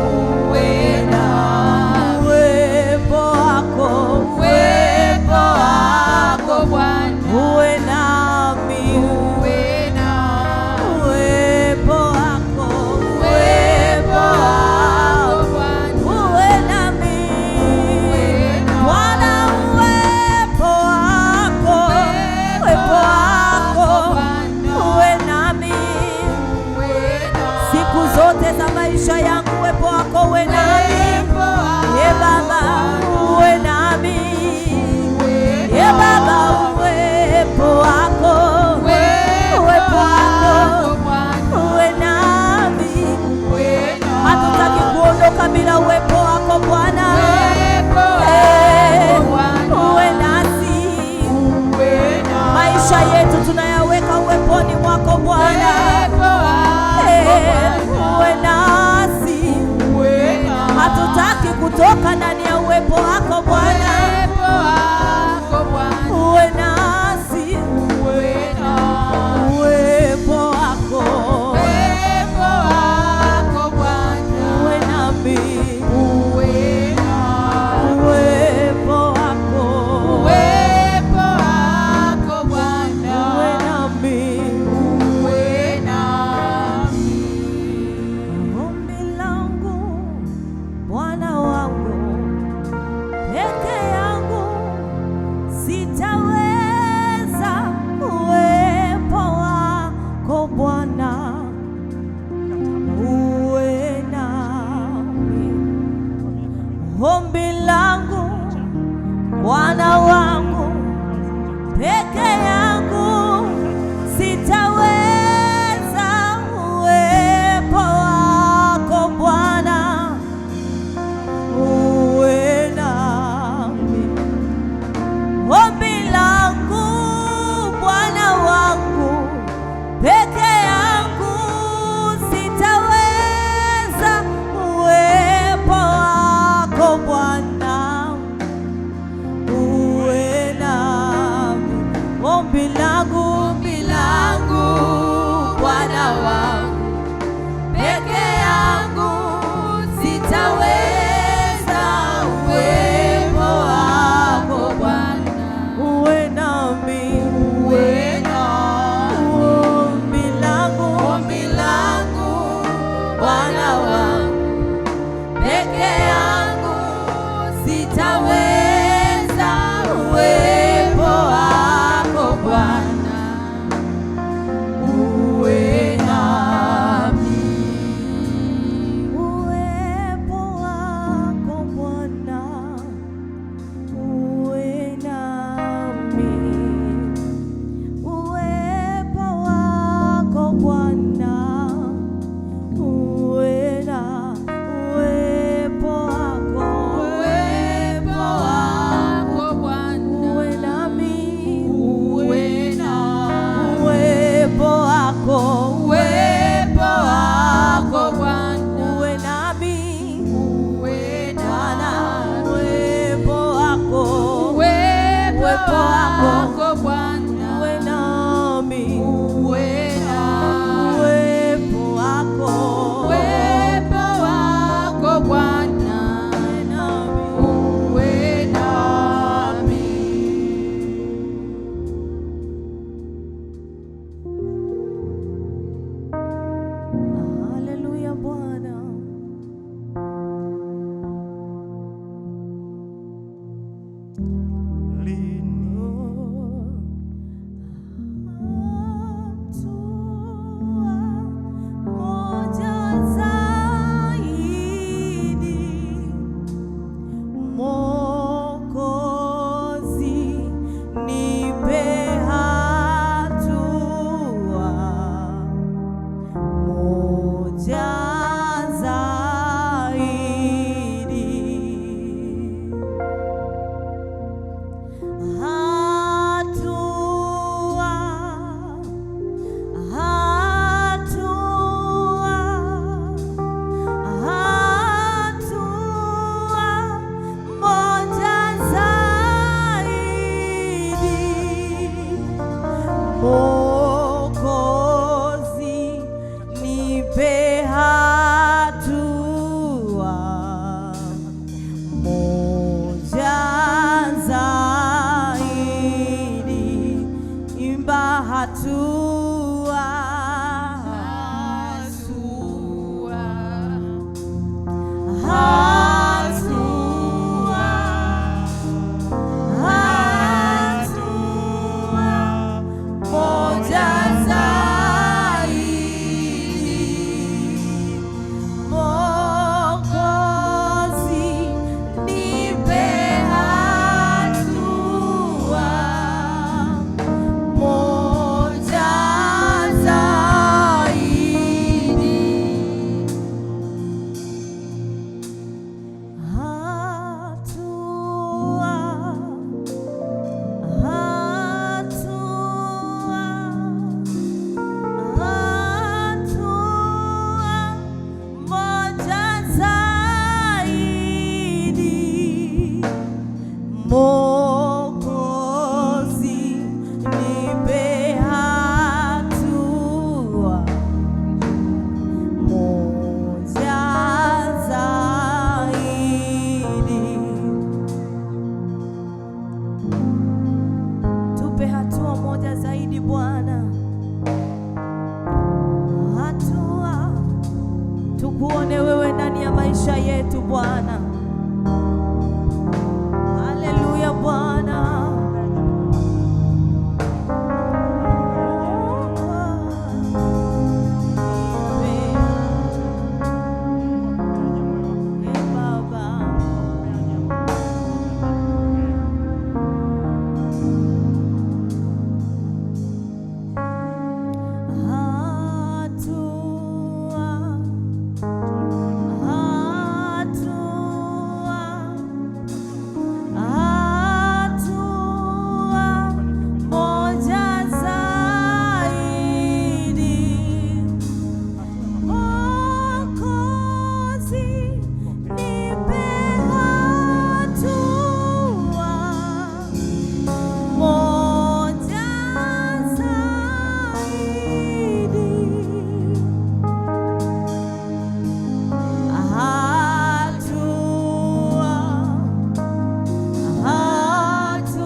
uwe nami. uwepo wako, Uwepo wako Bwana, uwe nami, uwe nami. uwepo wako, Uwepo wako Bwana, uwe nami, Uwe nami. Bwana, uwepo wako, uwepo wako Bwana, uwe nami uwe nami. siku zote za maisha yangu, uwepo wako uwe nami, Uwepo wako ye Baba, uwe nami, uwe ye Baba, uwepo wako, Uwepo uwepo wako wako Bwana, uwe nami. uwe nami. Hatutaki kuondoka bila uwepo wako Bwana. Uwepo Eh, wako Bwana, uwe nasi, uwe nami. maisha yetu tunayaweka uweponi mwako Bwana. Uwepo wako Eh, Bwana, uwe nasi, uwe nami. hatutaki kutoka ndani ya uwepo wako Bwana. Uwepo wako Bwana, Uwe nasi, uwe nami. uwepo wako, Uwepo wako Bwana, uwe nami, uwe nami. uwepo wako, Uwepo wako uwe Bwana, nami. uwe nami. Ombi langu Bwana wangu, peke yangu sitaweza. Uwepo wako Bwana, uwe nami. Ombi langu Bwana wangu, peke yangu sitaweza. Uwepo wako Bwana, uwe nami. Ombi langu Bwana wangu, peke yangu Tukuone wewe ndani ya maisha yetu Bwana. Haleluya Bwana. Baba. Hatua, hatua, hatua moja zaidi, Mwokozi, nipe hatua moja zaidi, hatua, hatua,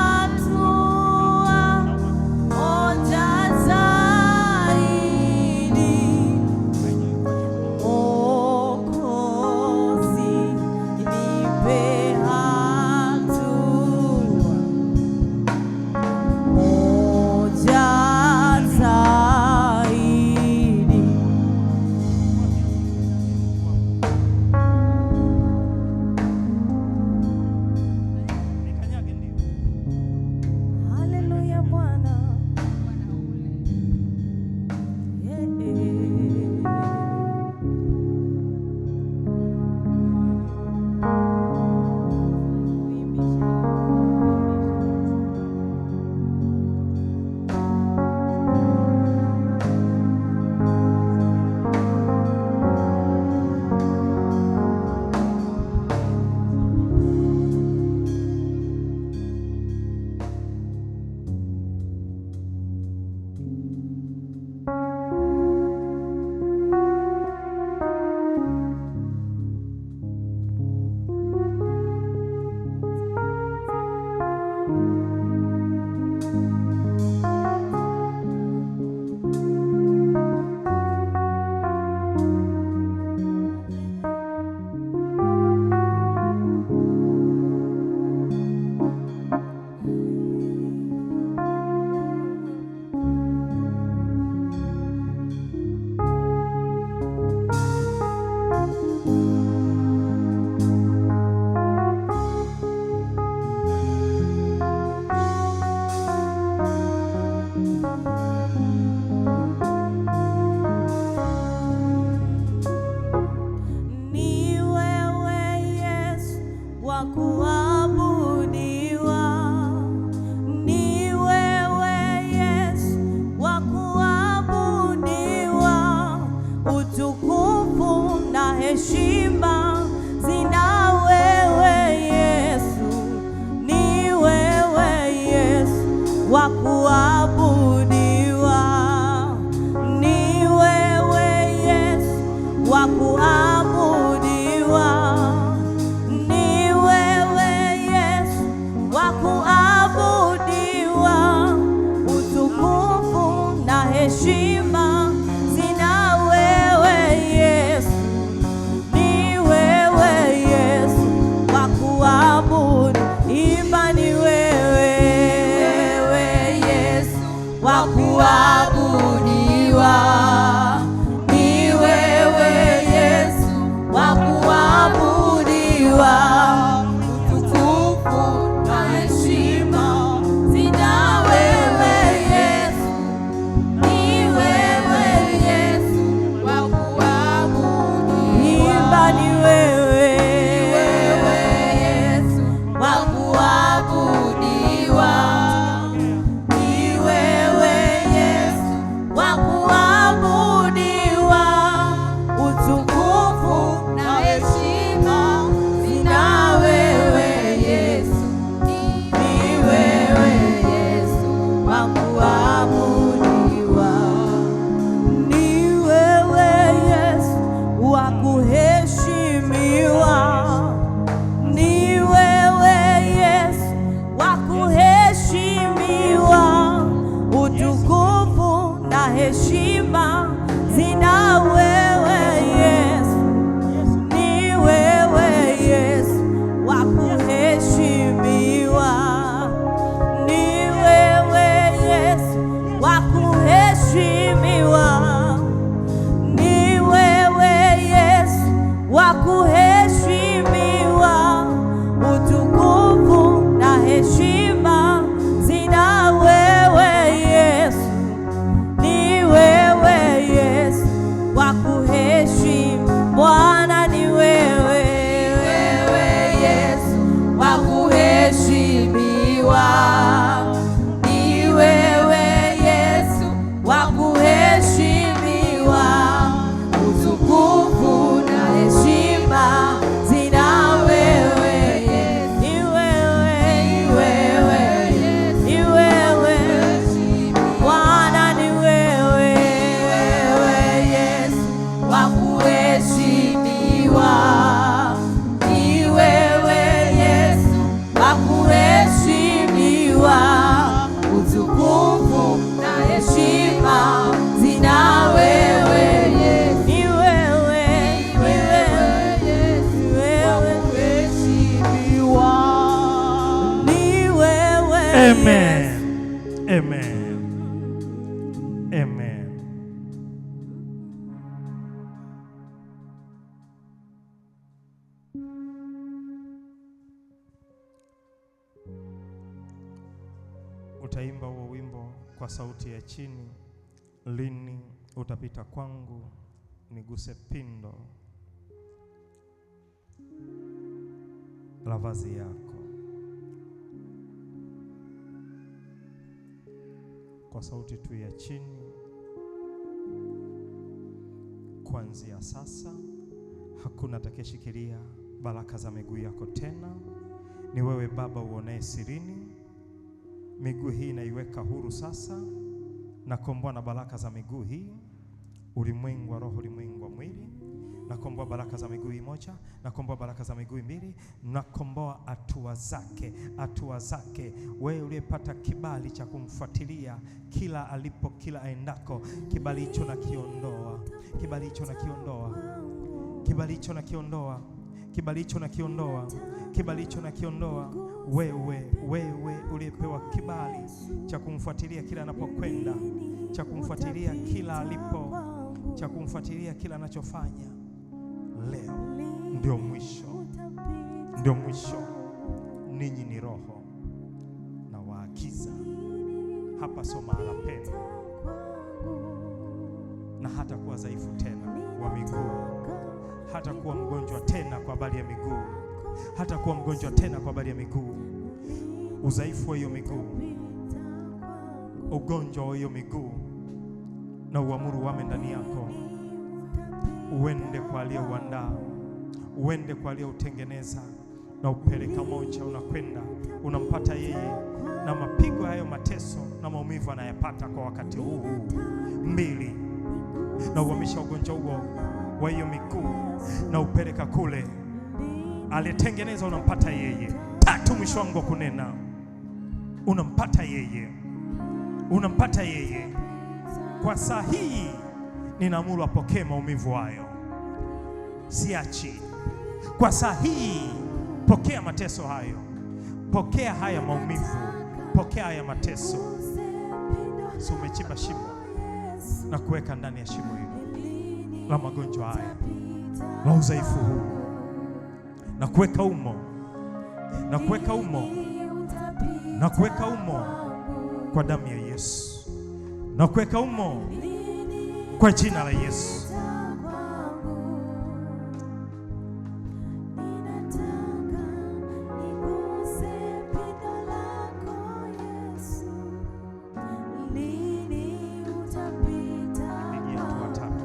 hatua moja zaidi, Mwokozi, nipe hatua moja zaidi. Nikanyage ndio. Haleluya Bwana. Yeah. Ni wewe Yesu wa kuabudiwa, ni wewe Yesu wa kuabudiwa, utukufu na heshima zina wewe Yesu, ni wewe Yesu wa kuabudiwa, ni wewe Yesu wa kuabudiwa, ni wewe Yesu wa kuabudiwa, utukufu na heshima zina wewe Yesu, ni wewe Yesu wa kuabudu. Imba, ni wewe Yesu wa kuabudiwa, ni wewe Yesu wa kuabudiwa, utukufu na heshima zina wewe Yesu, ni wewe Yesu wa kuabudiwa. Imba, ni wewe Yesu wa kuabudiwa, ni wewe Yesu wa kuabudiwa. Amen. Utaimba huo wimbo kwa sauti ya chini. Lini utapita kwangu, niguse pindo la vazi yako. Kwa sauti tu ya chini. Kuanzia sasa hakuna atakayeshikilia baraka za miguu yako tena. Ni wewe Baba uonaye sirini. Miguu hii naiweka huru sasa, nakomboa na baraka za miguu hii, ulimwengu wa roho, ulimwengu wa mwili. Nakomboa baraka za miguu hii moja, nakomboa baraka za miguu mbili, nakomboa hatua zake, hatua zake. Wewe uliyepata kibali cha kumfuatilia kila alipo, kila aendako, kibali hicho nakiondoa, kibali hicho nakiondoa, kibali hicho nakiondoa, kibali hicho nakiondoa, kibali hicho nakiondoa. Wewe, wewe uliyepewa kibali cha kumfuatilia kila anapokwenda, cha kumfuatilia kila alipo, cha kumfuatilia kila anachofanya, leo ndio mwisho, ndio mwisho. Ninyi ni roho na waagiza, hapa sio mahala penu, na hata kuwa dhaifu tena wa miguu, hata kuwa mgonjwa tena kwa habari ya miguu, hata kuwa mgonjwa tena kwa habari ya miguu. Udhaifu wa hiyo miguu, ugonjwa wa hiyo miguu, na uamuru wame ndani yako, uende kwa aliyeuandaa, uende kwa aliyeutengeneza, na upeleka moja, unakwenda unampata yeye, na mapigo hayo, mateso na maumivu anayapata kwa wakati huu. Mbili, na uhamisha ugonjwa huo wa hiyo miguu na upeleka kule aliyetengeneza, unampata yeye. Tatu, mwisho wangu wa kunena, unampata yeye, unampata yeye. Kwa saa hii ninaamuru apokee maumivu hayo, siachi. Kwa saa hii pokea mateso hayo, pokea haya maumivu, pokea haya mateso. Si umechimba shimo na kuweka ndani ya shimo hilo la magonjwa haya, la udhaifu huu, na kuweka umo, na kuweka umo, na kuweka umo kwa damu ya Yesu, na kuweka umo kwa jina la Yesu. Pigia hatua tatu,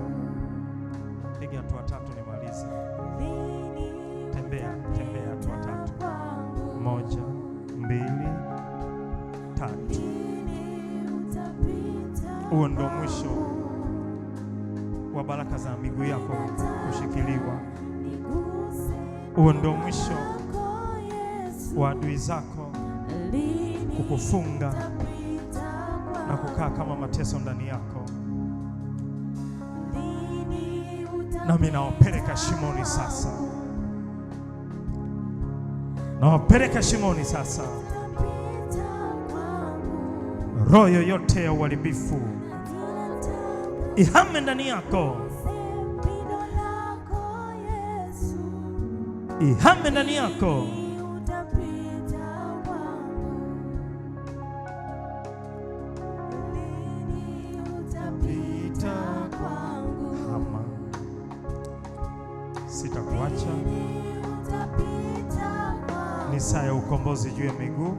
piga hatua tatu nimalize. Tembea, tembea hatua tatu. 1, 2, 3. Huo ndo mwisho wa baraka za miguu yako kushikiliwa. Huo ndo mwisho wa adui zako kukufunga na kukaa kama mateso ndani yako. Nami nawapeleka shimoni sasa, nawapeleka shimoni sasa. Roho yoyote ya uharibifu ihame ndani yako, ihame ndani yako. Hama, sitakuacha. Ni saa ya ukombozi juu ya miguu,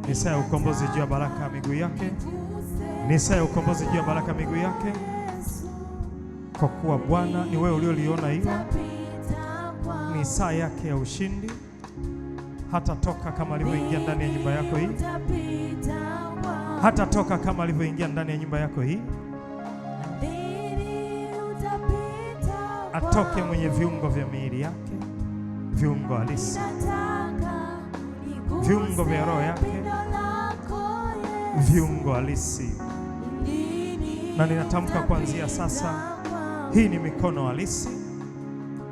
ni saa ya ukombozi juu ya baraka ya miguu yake, ni saa ya ukombozi juu ya baraka ya miguu yake, kwa kuwa Bwana ni wewe ulioliona hilo. Ni saa yake ya ushindi. Hatatoka kama alivyoingia ndani ya nyumba yako hii, hatatoka kama alivyoingia ndani ya nyumba yako hii. Atoke mwenye viungo vya miili yake, viungo halisi, viungo vya roho yake, viungo halisi. Na ninatamka kuanzia sasa, hii ni mikono halisi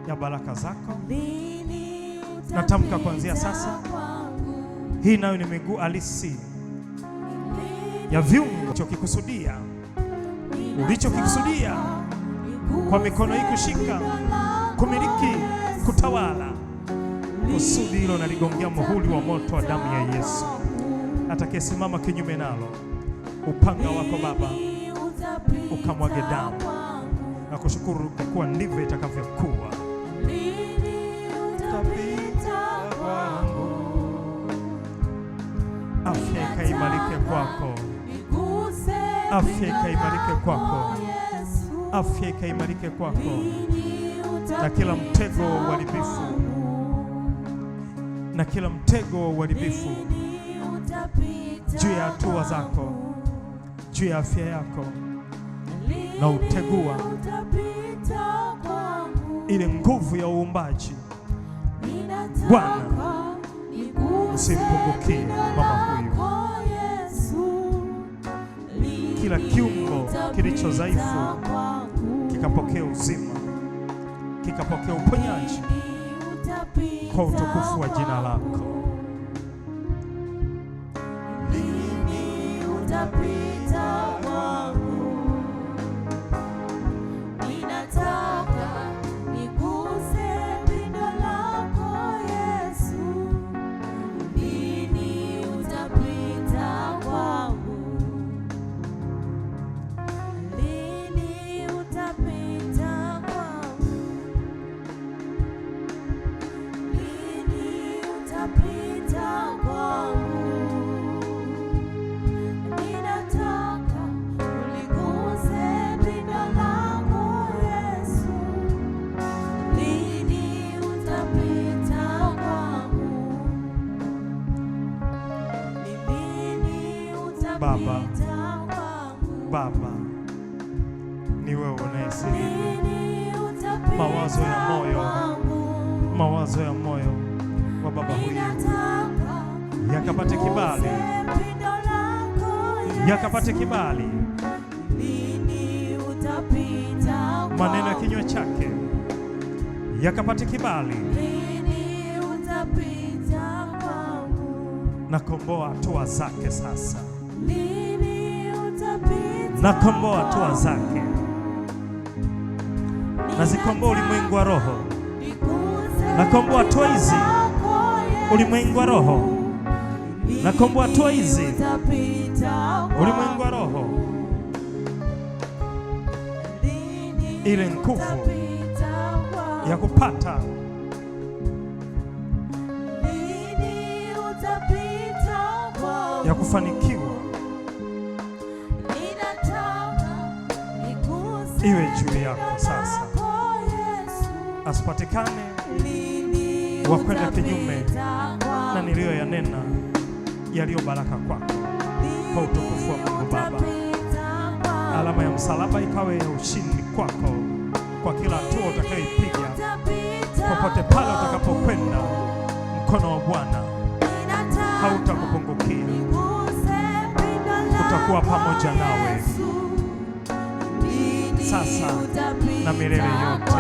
ya baraka zako. Natamka kuanzia sasa, hii nayo ni miguu halisi ya viungo chokikusudia Ulichokikusudia kwa mikono hii kushika, kumiliki, kutawala, kusudi hilo naligongea muhuri wa moto wa damu ya Yesu. Atakayesimama kinyume nalo, upanga wako Baba ukamwage damu. Na kushukuru kwa kuwa ndivyo itakavyokuwa. Afya ikaimarike kwako, afya ikaimarike kwako, afya ikaimarike kwako, na kila mtego wa uharibifu, na kila mtego wa uharibifu juu ya hatua zako, juu ya afya yako, na utegua ile nguvu ya uumbaji. Bwana, usimpungukie mama huyu. Kila kiungo kilicho dhaifu kikapokea uzima, kikapokea uponyaji kwa utukufu wa jina lako. Lini utapita kwangu? Ninataka niguse pindo lako Yesu. Lini utapita kwangu? Lini utapita kwangu? Lini utapita kwangu? Ninataka uliguse pindo lako Yesu. Lini utapita kwangu? Lini Baba. utapita kwangu? Baba, ni wewe unayesiri Lini utapita mawazo ya moyo, kwangu? mawazo ya moyo wa baba huyu Ninataka yakapate kibali, niguse pindo lako Yesu. yakapate kibali, Lini utapita maneno ya kwangu? kinywa chake yakapate kibali, Lini utapita kwangu? na komboa hatua zake sasa, Lini utapita na komboa hatua kwangu? zake, nazikomboa ulimwengu wa roho, Niguse nakomboa hatua hizi, lako Yesu. ulimwengu wa roho, nakomboa hatua hizi, Lini utapita ulimwengu wa kwangu? roho, Lini ile nguvu utapita kwangu? ya kupata Lini utapita kwangu? ya kufanikiwa Ninataka niguse iwe juu yako sasa, lako Yesu. asipatikane Lini wa kwenda kinyume utapita na kwangu? niliyoyanena yaliyo baraka kwako, kwa utukufu wa Mungu Baba. Alama ya msalaba ikawe ya ushindi kwako, kwa kila hatua utakayoipiga, popote pale utakapokwenda, mkono wa Bwana hautakupungukia, utakuwa pamoja nawe sasa na milele yote.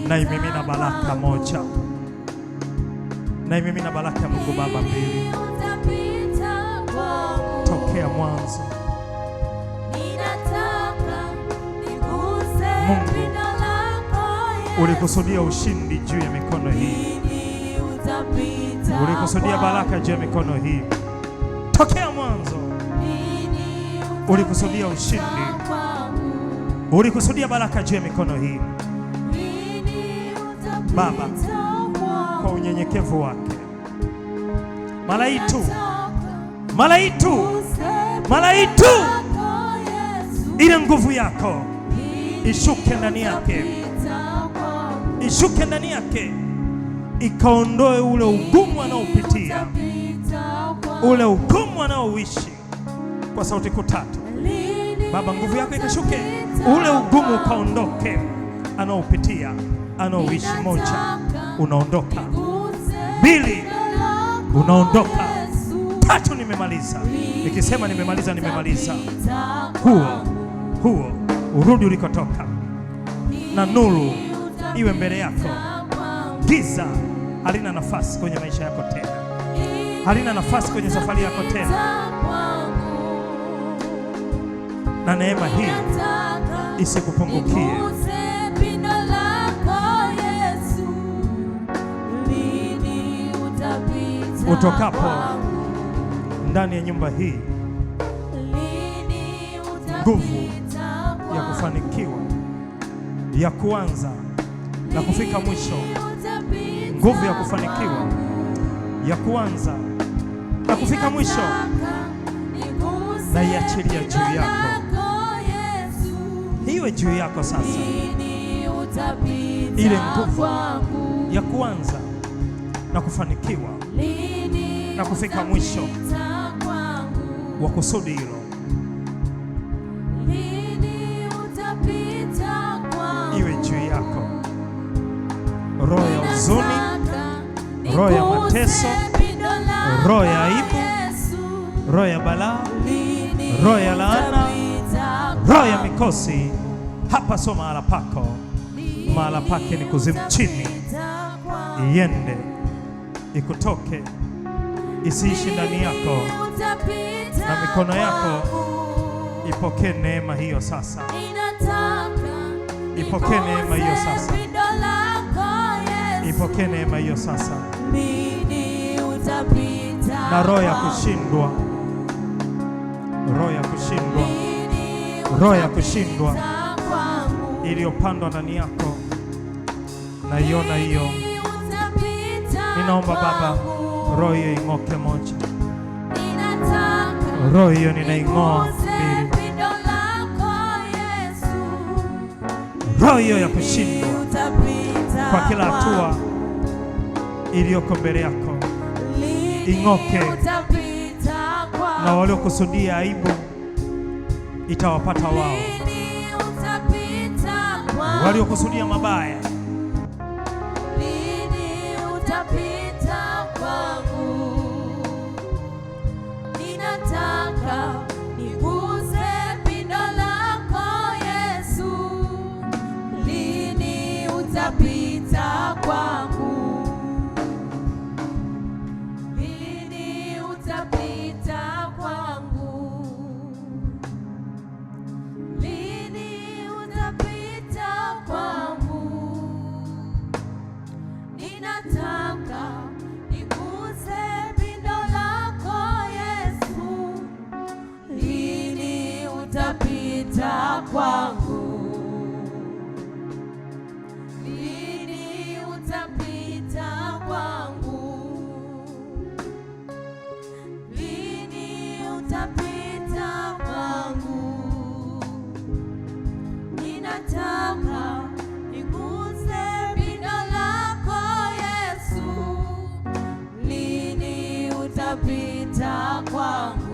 Na imimina baraka moja, na imimina baraka ya Mungu Baba mbili, tokea mwanzo Mungu ulikusudia ushindi juu ya mikono hii, ulikusudia baraka juu ya mikono hii tokea mwanzo, ulikusudia ushindi, ulikusudia baraka juu ya mikono hii. Baba, kwa unyenyekevu wake, mara hii tu, mara hii tu, mara hii tu, ile nguvu yako ishuke ndani yake, ishuke ndani yake, ikaondoe ule ugumu anaopitia, ule ugumu anaoishi. Kwa sauti kuu tatu, Baba, nguvu yako ikashuke, ule ugumu ukaondoke anaopitia, anaoishi. Moja, unaondoka. Mbili, unaondoka. Tatu, nimemaliza. Nikisema nimemaliza, nimemaliza. Huo huo urudi ulikotoka, na nuru iwe mbele yako. Giza halina nafasi kwenye maisha yako tena. Halina nafasi kwenye safari yako tena, na neema hii isikupungukie. Utokapo ndani ya nyumba hii, nguvu ya kufanikiwa, ya kuanza na kufika mwisho, nguvu ya kufanikiwa, ya kuanza na kufika mwisho, na iachilia juu yako, iwe juu yako sasa, ile nguvu ya kuanza na kufanikiwa na kufika mwisho wa kusudi hilo, iwe juu yako. Roho ya huzuni, roho ya mateso, roho ya aibu, roho ya balaa, roho ya laana, roho ya mikosi, hapa sio mahala pako. Mahala pake ni kuzimu chini. Iende, ikutoke, isiishi ndani yako, na mikono yako ipokee neema hiyo sasa. Ipokee neema hiyo sasa. Ipokee neema hiyo sasa. Na roho ya kushindwa, roho ya kushindwa, roho ya kushindwa iliyopandwa ndani yako, naiona hiyo. Ninaomba Baba, roho hiyo ing'oke moja, roho hiyo ninaing'oa mbili, roho hiyo ya kushindwa kwa kila hatua iliyoko mbele yako ing'oke, na waliokusudia aibu itawapata wao, waliokusudia mabaya. Lini utapita kwangu? Ninataka niguse pindo lako Yesu. Lini utapita kwangu? Lini utapita kwangu? Lini utapita kwangu? Ninataka niguse pindo lako Yesu. Lini utapita kwangu? Lini utapita kwangu? Lini utapita kwangu? Ninataka niguse pindo lako Yesu. Lini utapita kwangu?